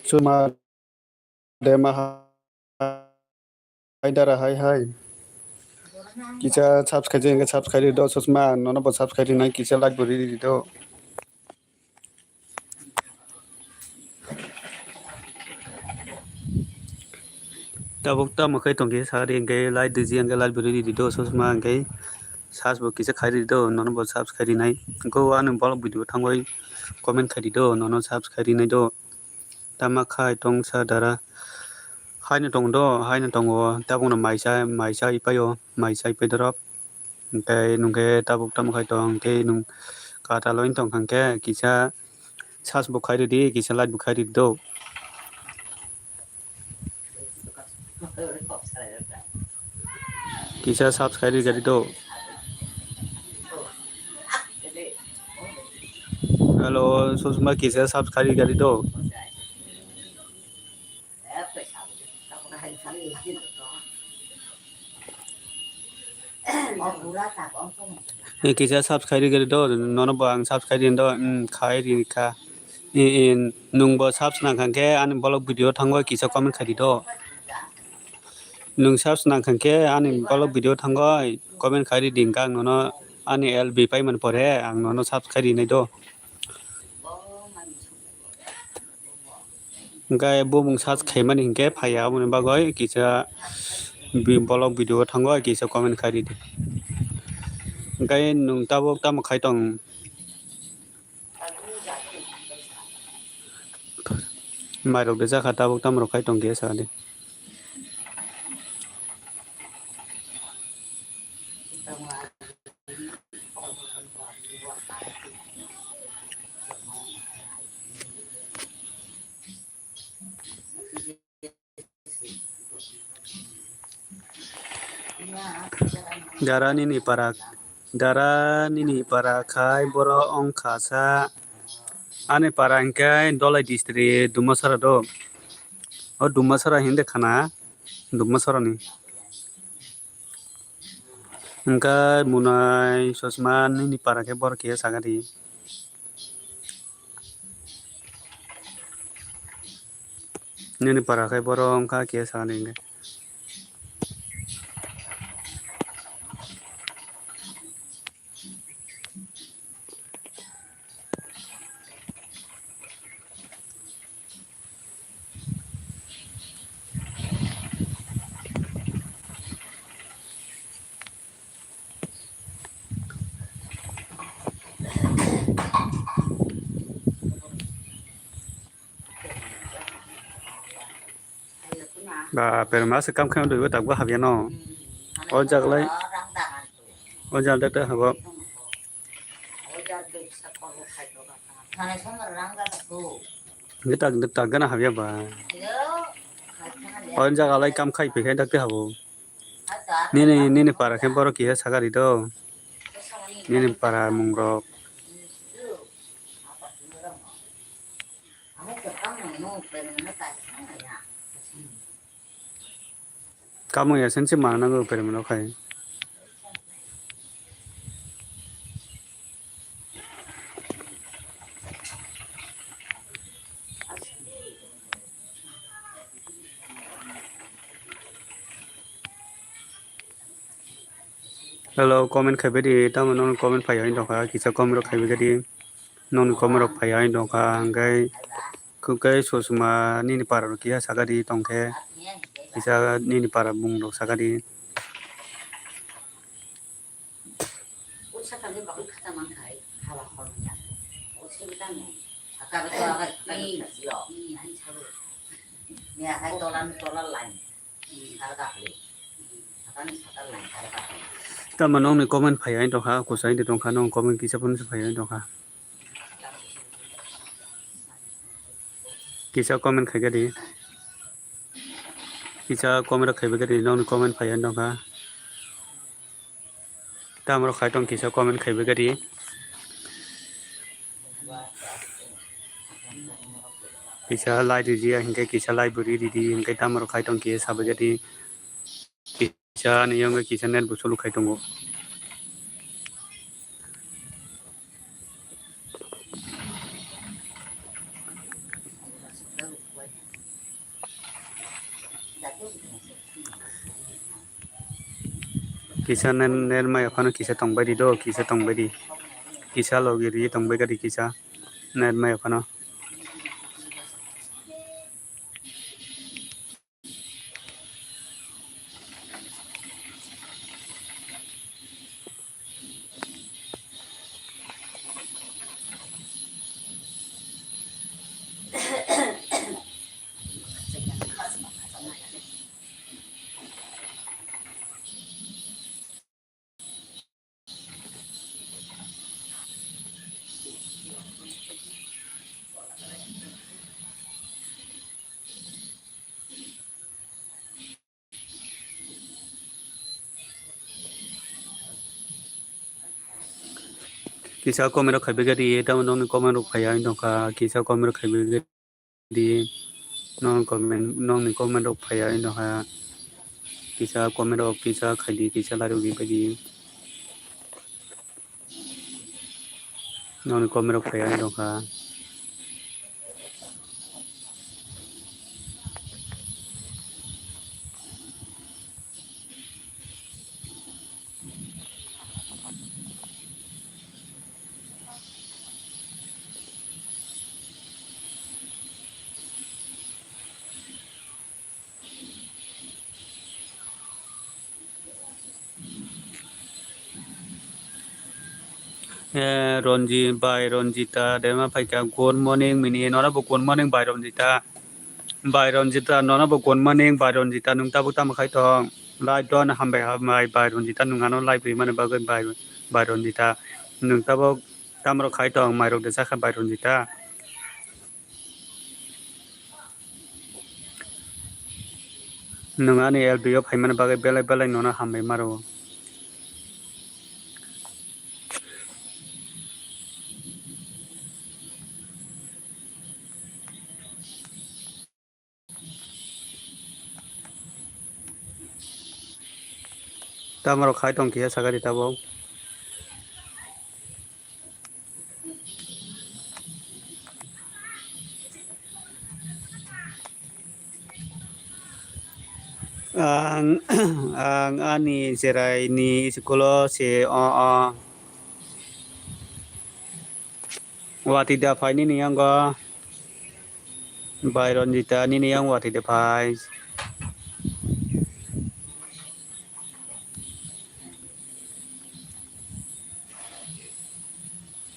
Suma dema hai dara hai hai. Kisa subscribe jeng subscribe do sosma nono bo subscribe nai kisa like bo ri do. Tabuk tamo khe tongkhe sakri hwnkhe light rwjak hwnkhe light bo riri do sosma hwnkhe search bo kisa khai riri do nono bo search khai rinai hwnkhe o ani vlog video thangwi comment khai rido nono search khai rinai do tama khai tongsa dara haino tong do haino tongo tabukno maisa maisa ipaio maisa ipai dorop. Hwnkhe nwng khe tabuk tamo khai tong, hwnkhe nwng kwtal wng tong kha, hwnkhe kisa search bo khai ridi, kisa like bo khai ridi do. Kisa subscribe khai ridi do. Hello, sosma kisa subscribe khai ridi do. Ni kisa subscribe rwgwi do, nono bo ang subscribe rwgwi do, mm, khai rikha. I, i, nwng bo subs nang kha khe ani vlog video thango kisa comment khai di do. Nwng subs nang kha khe ani vlog video thango comment khai ridi hwnkhe ang nono ani L B paimani pore ang nono subs khai rinai do. Hwnkhe bumung search khaimani hinkhe phaiya, aboni bagwi kisa bi-, vlog video o thango, kisa comment khai ridi. Hwnkhe nwng tabuk tamo khai tong? Mairok de jakha tabuk tamo rok khai tong khe sa di. Garani ni parak. Dara nini para khai borok wngkha sa. Ani para hinkhe Dholai district Dumasara do. O Dumasara hindi khana Dumasara ni. Hinkhe munai sosma nini para khe borok khe sakadi. Nini para khai borok wngkha khe sakadi hinkhe. Ba, perma se kam khaino dui bo tabgo habya no. O jaglai, o jal dakta habo. Gita, gita gana habya ba. O jagalai kam khai pekhe dakta habo. Nini, nini para khe borok kiha sakari do. Nini para mungrok. Kamu ya sensi mana nango permano khai. Hello, comment khaibai di, tamo nong comment phai hai dongkha, kisa comment rok khaibai di, nong comment rok phai hai dongkha, hingkai khukai sosma nini para rok kiya saka di tongkhe, kisa nini para bung rok saka di. Tamo nongni comment phai hai tongkha, kuchai de tongkha, nong comment kisa phano se phai hai tongkha. Kisa comment khaika di. Kisa comment rok khaibai di, nongni comment phai hai tongkha. Tamrok khai tong kisa comment khaibai di. Kisa like ridi, hinkhe kisa like bo ridi, hinkhe tamrok khai tong kisa sabai di. Kisa ni yongwi kisa net bo sulu khai tongo. Kisa net, net maya phano kisa tongbai di do, kisa tongbai di. Kisa logi ri tongbai di kisa net maya phano. Kisa comment rok khaibai di, tamo nongni comment rok phai hai tongkha, kisa comment rok khaibai di, nong comment, nongni comment rok phai hai tongkha, kisa comment rok kisa khai di, kisa like rok bai di. Nongni comment rok phai hai tongkha. Eh, Ronji-, bai Ronjita dema phaikha, good morning mini, nono bo good morning bai Ronjita. Bai Ronjita, nono bo good morning bai Ronjita, nwng tabuk tamo khai tong? Live do, ano hambai hambai bai Ronjita, nwng ano live rimani bagwi bai, bai Ronjita. Nwng tabuk tamrok khai tong, mairok de chakha bai Ronjita? Nwng ani L B o phaimani bagwi belai belai nono hambai maro. Tamo rok khai tong khe sakari tabok. Ang, ang ani cheraini school-o se o, o. Watwi da phai nini yango. Bai Ranjita nini yang watwi da phai.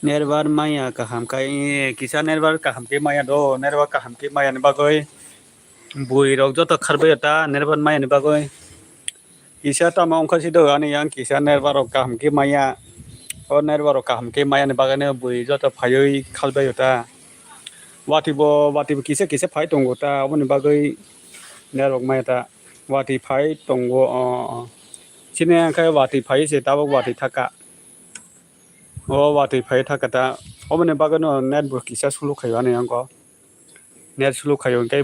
Nerbar maya kaham kai, kisa nerbar kaham khe maya do, nerbar kaham khe maya ni bagwi bui rok joto kharbaio ta nerbar maya ni bagwi. Kisa tamo wngkha si do ani yang kisa nerbar rok kaham khe maya, o nerbar rok kaham khe maya ni bagwi no bui joto phaiwi khalbaio ta. Watwi bo, watwi bo kisa kisa phai tongo ta, oboni bagwi nerbar maya ta. Watwi phai tongo, o, o. Chini ang khe watwi phai se tabok watwi thaka. O watwi phai thaka ta. Oboni bagwi no net bo kisa sulu khaio ani yango. Net sulu khaio hwnkhe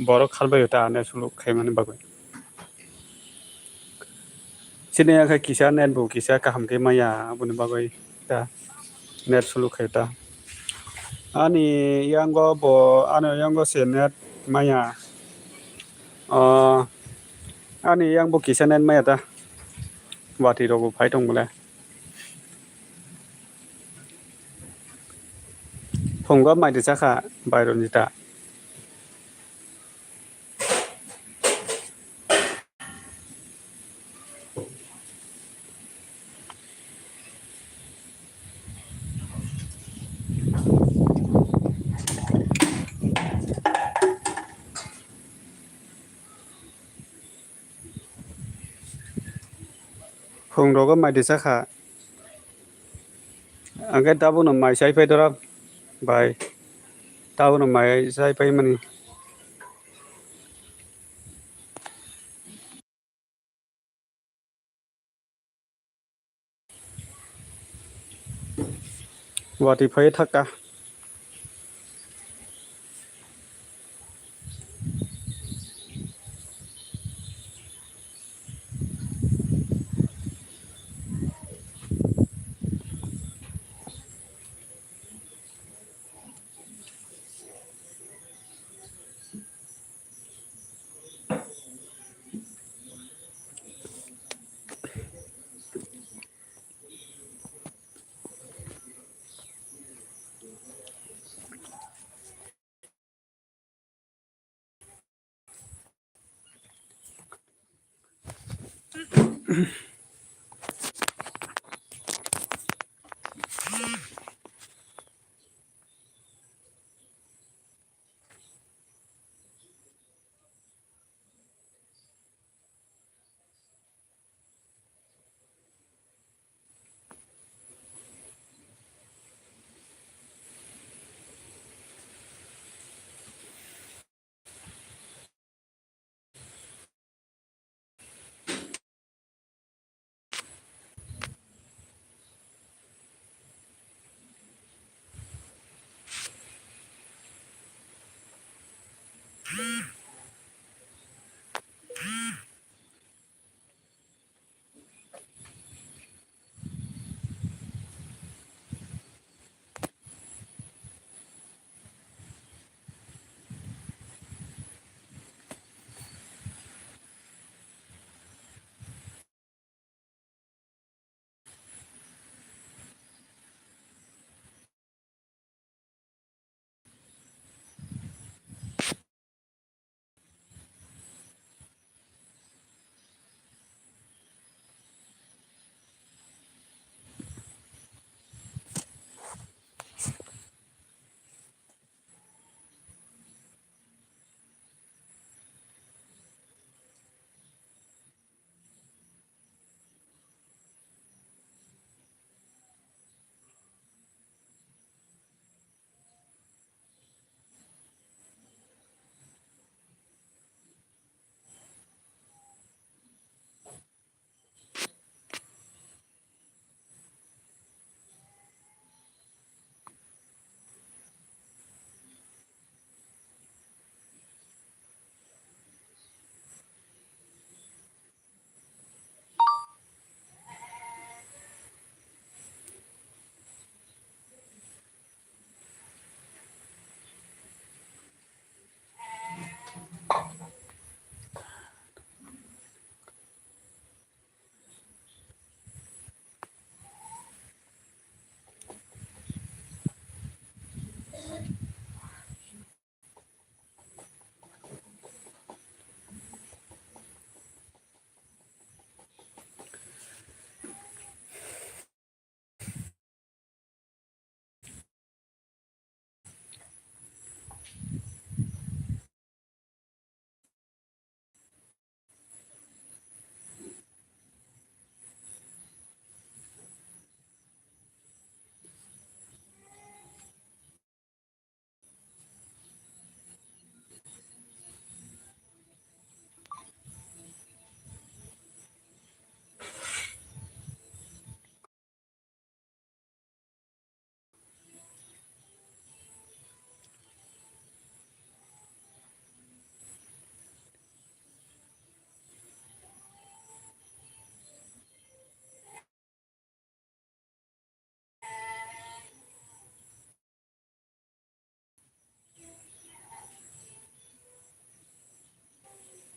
borok khalbaio ta net sulu khaimani bagwi. Chini yang khe kisa net bo kisa kaham khe maya aboni bagwi ta net sulu khaio ta. Ani yango bo, ani yango se net maya. O, ani yang bo kisa net maya ta. Watwi rok bo phai tong bole. Phungo mai rwchakha bai Ranjita. Phung rogo mai rwchakha. Angkhe tabukno mai chai pai dora bai. Tabukno mai chai pai mani. Watwi phai thaka.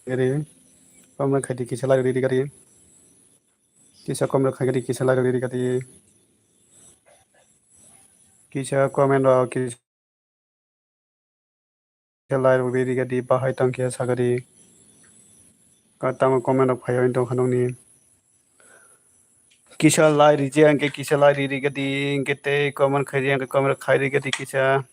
gari. Comment khai di kisa like riri gari. Kisa comment khai gari kisa like riri gari. Kisa comment rok kisa like riri gari bahai tong kisa sagari. Ka tamo comment rok phai tong khanong ni. Kisa like riji angke kisa like riri gari angke tei comment khai ri angke comment khai ri gari kisa.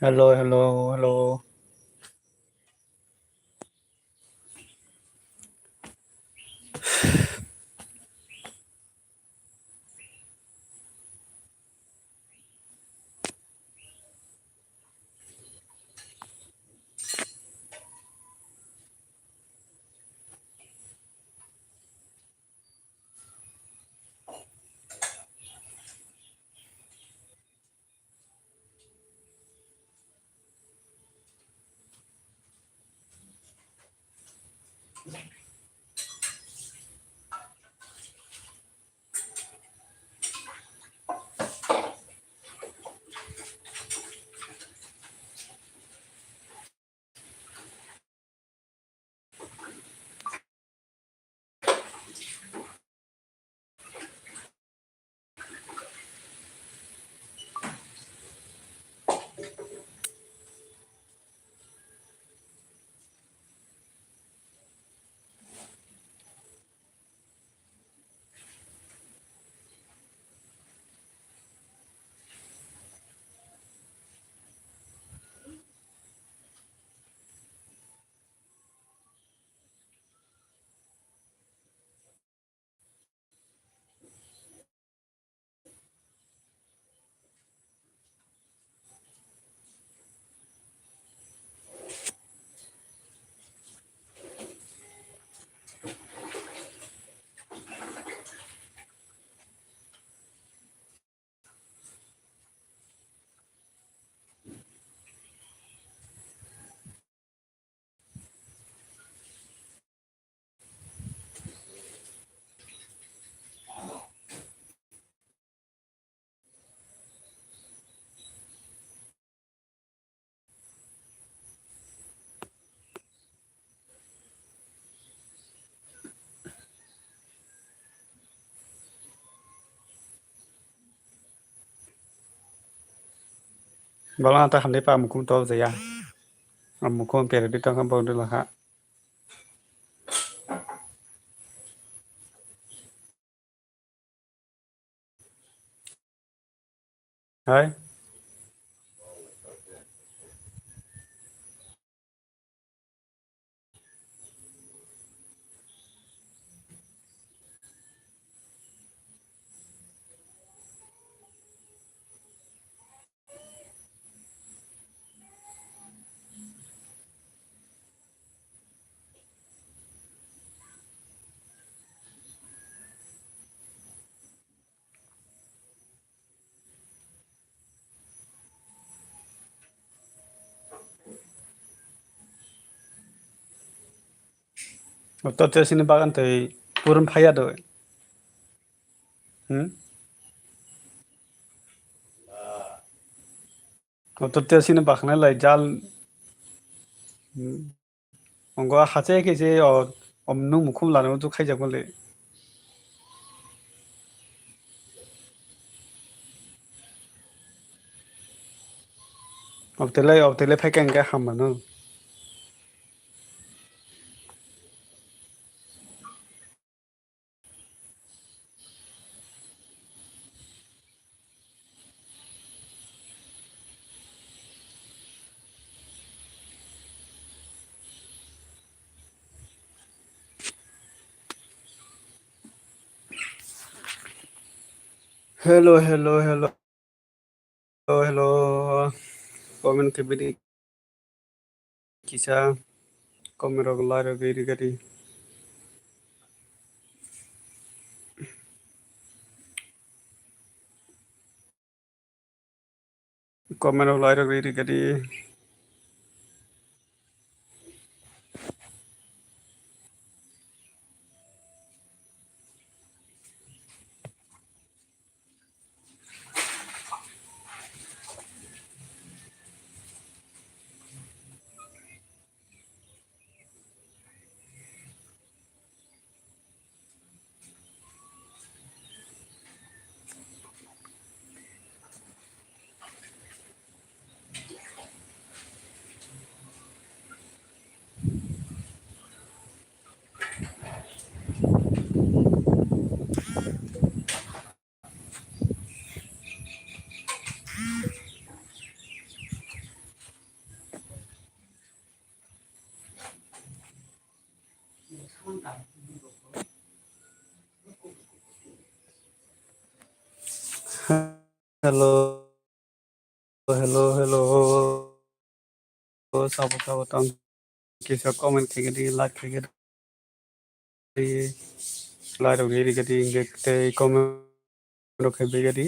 Hello, hello, hello. Bola ta hamde pa mukhum to jaya. Mukhum pere di tong bo de laha. Hai. Oto te sini bagan tei purum phaya do. Hmm? Oto te sini bakhnai lai jal. Hmm. Ongo hache khe se o, om nung mukhum lana uju khaijak mole. Obtele, obtele phai khe hwnka hamano. Hello, hello, hello. Hello, hello. Comment khe bidi kisa comment rok lai rok ri gadi. Comment rok lai rok ri gadi. Hello, hello, hello. Sabo, sabo, tang kisa comment khaigadi, like khaigadi, like rok ri gadi, hingke tei comment rok khai bai gadi.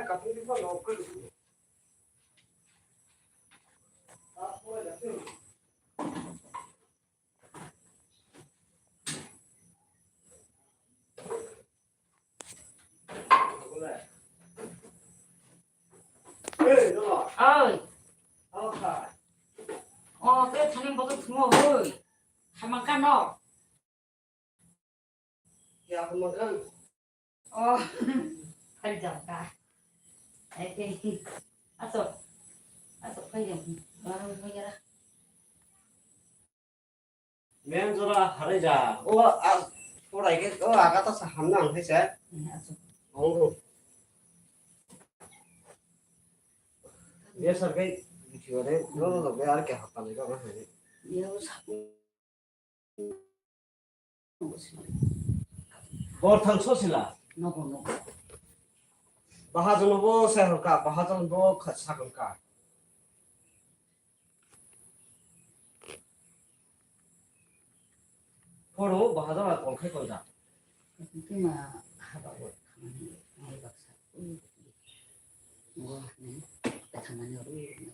Oi. O, ke thani boto thungo, oi. Hamaka no. Ya, hamaka. O, hari jam ka. Eh, eh, eh. Aso. Aso, kai jam. Barang mo yara. Men jora harai ja. O, a, porai ke, o, aga ta sa hamna ang hai sa. Eh, aso. Ong. Ya sar kai, kiware, no, no, no, ar ke hapta le ga hai. Ya, o sa. Bor thang sosila. Nogo, nogo. Bahajono bo se hor ka, bahajon bo kha-, sakon ka. Phoro bahajono kolkhai kolda. Tuma haba bo khamani, ngai baksa. Nogo, ne, khamani ro.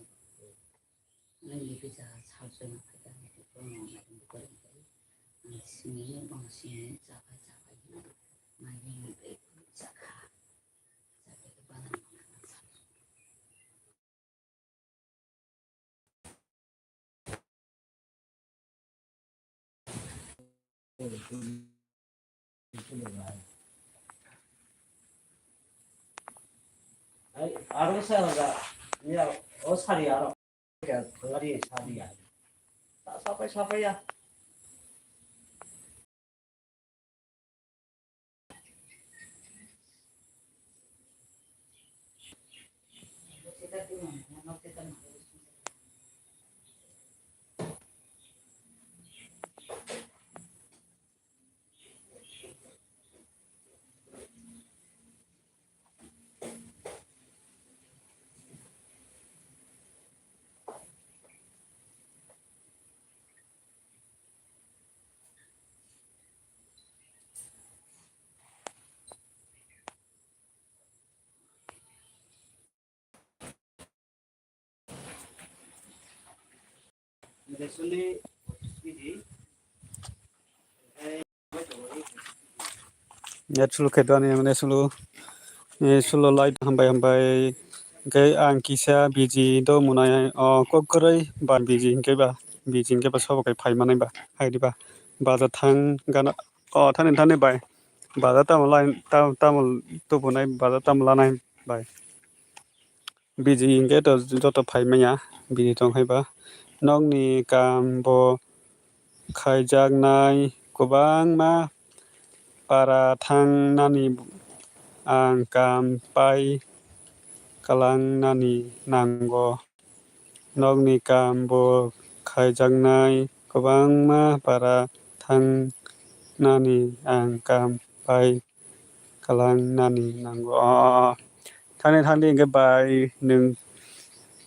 Nini kisa salsoi ma phaikha, nini kono naitung bukwrwng tei ang simi, bono simi, chapai chapai hwnwi mai nini bai chakha. Chapai khe bana manna kha. Ai, aro sa ga, ya, o sari aro. Ya, thangari sari ya. Ta sapai sapai ya. Net sulu khe dani ang net sulu, eh, sulu light hambai hambai. Hingke ang kisa biji do mwnai, o, kok kwrwi ba biji hingke ba, biji hingke ba sobo kai phai manai ba, hai di ba. Baja thang gana, o, thani thani bai. Baja tamo line, tam-, tamo tubunai, baja tamo lanai bai. Biji hingke to joto phai manya, biji tong hai ba. Nokni kam bo khaijaknai kwbangma para thangnani ang kam pai kwlangnani nango. Nokni kam bo khaijaknai kwbangma para thangnani ang kam pai kwlangnani nango. O, o, o. Thani thani hingke bai nwng,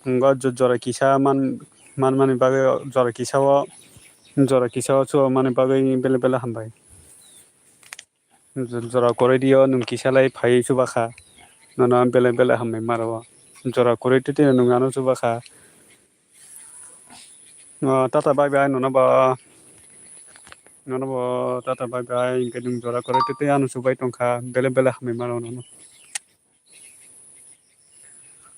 nwng o jo-, jora kisa man-, manmani bagwi jora kisa o, jora kisa o chuba mani bagwi bele bele hambai. Jo-, jora kwrwi dio nwng kisa lai phaiwi chuba kha. Nono bele bele hambai maro o. Jora kwrwi twi twi nwng ano chuba kha. O, tata bye bye nono bo. Nono bo tata bye bye. Hingke nwng jora kwrwi twi twi ano chubai tongkha. Bele bele hambai mano nono.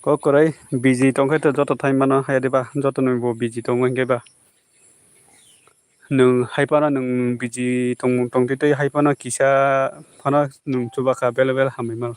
Kok kwrwi biji tongkhe to joto thai mano, hai diba? Joto ni bo biji tongo hingke ba. Nwng hai phano nwng biji tong, tong twi twi hai phano kisa phano nwng chuba kha bele bele hambai mano.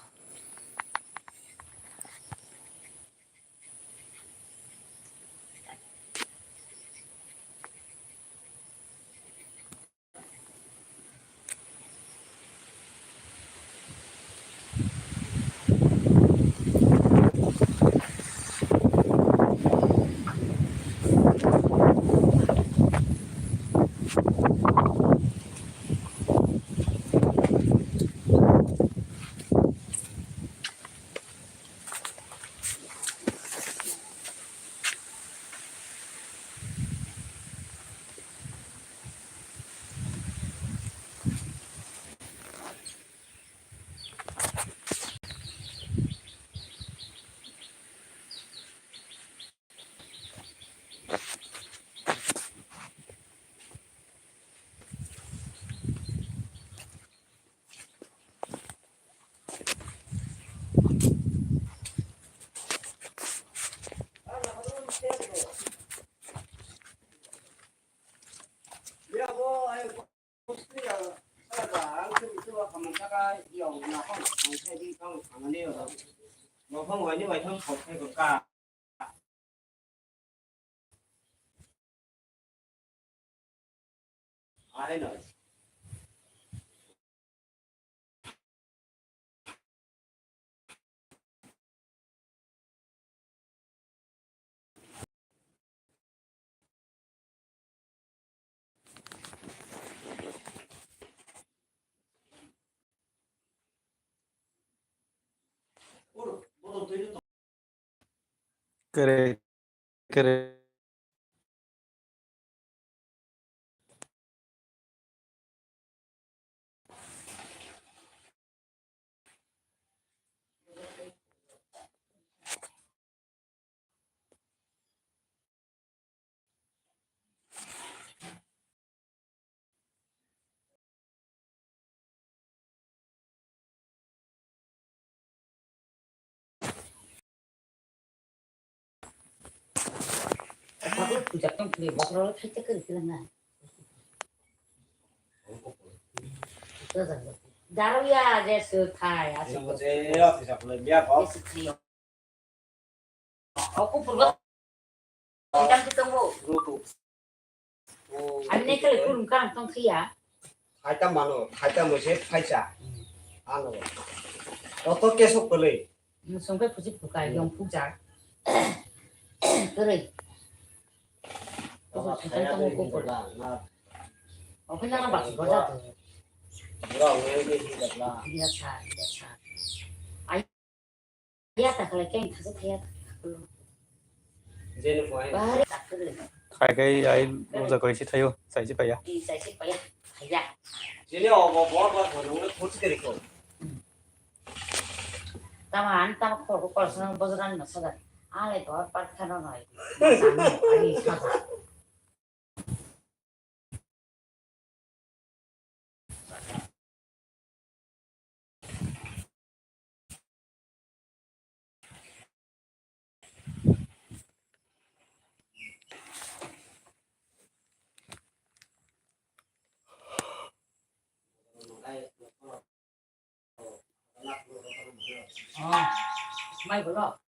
Nokhong waini waithang khok khai ka. Ahaino. Kwrwi, kwrwi. Tabuk puja tong phuru bokhorok thaisa kwrwi kwlwng na. Daro ya je su thai, aswk. Ino je office aphulai biya kok. Aswk thai. O kupur bo. Tang tu tongo. Ani ne kale kurung kang tong khiya. Thaita mano, thaita mo se thaisa. Ano. Koto kesok kwlwi. Songke phusi phuka yong phuja. Kwrwi. Obo thaiya tong twi kupur. Okhina baksa gojak. Bura ongni di hi dakla. Dia sa, dia sa. Ai. Ya, ta khlai khe ang thasa thaya. Jeni phai. Bari ta kwrwi. Khai khai ai moja koi si thayo, sai si paya. Di sai si paya. Thaya. Jeni obo bor bor phone nungno thursi kari ko. Tama an tama khor ko kol sana bojoran na sada. Ale bor par khana nai. Ani sada. Ah, mai bolo.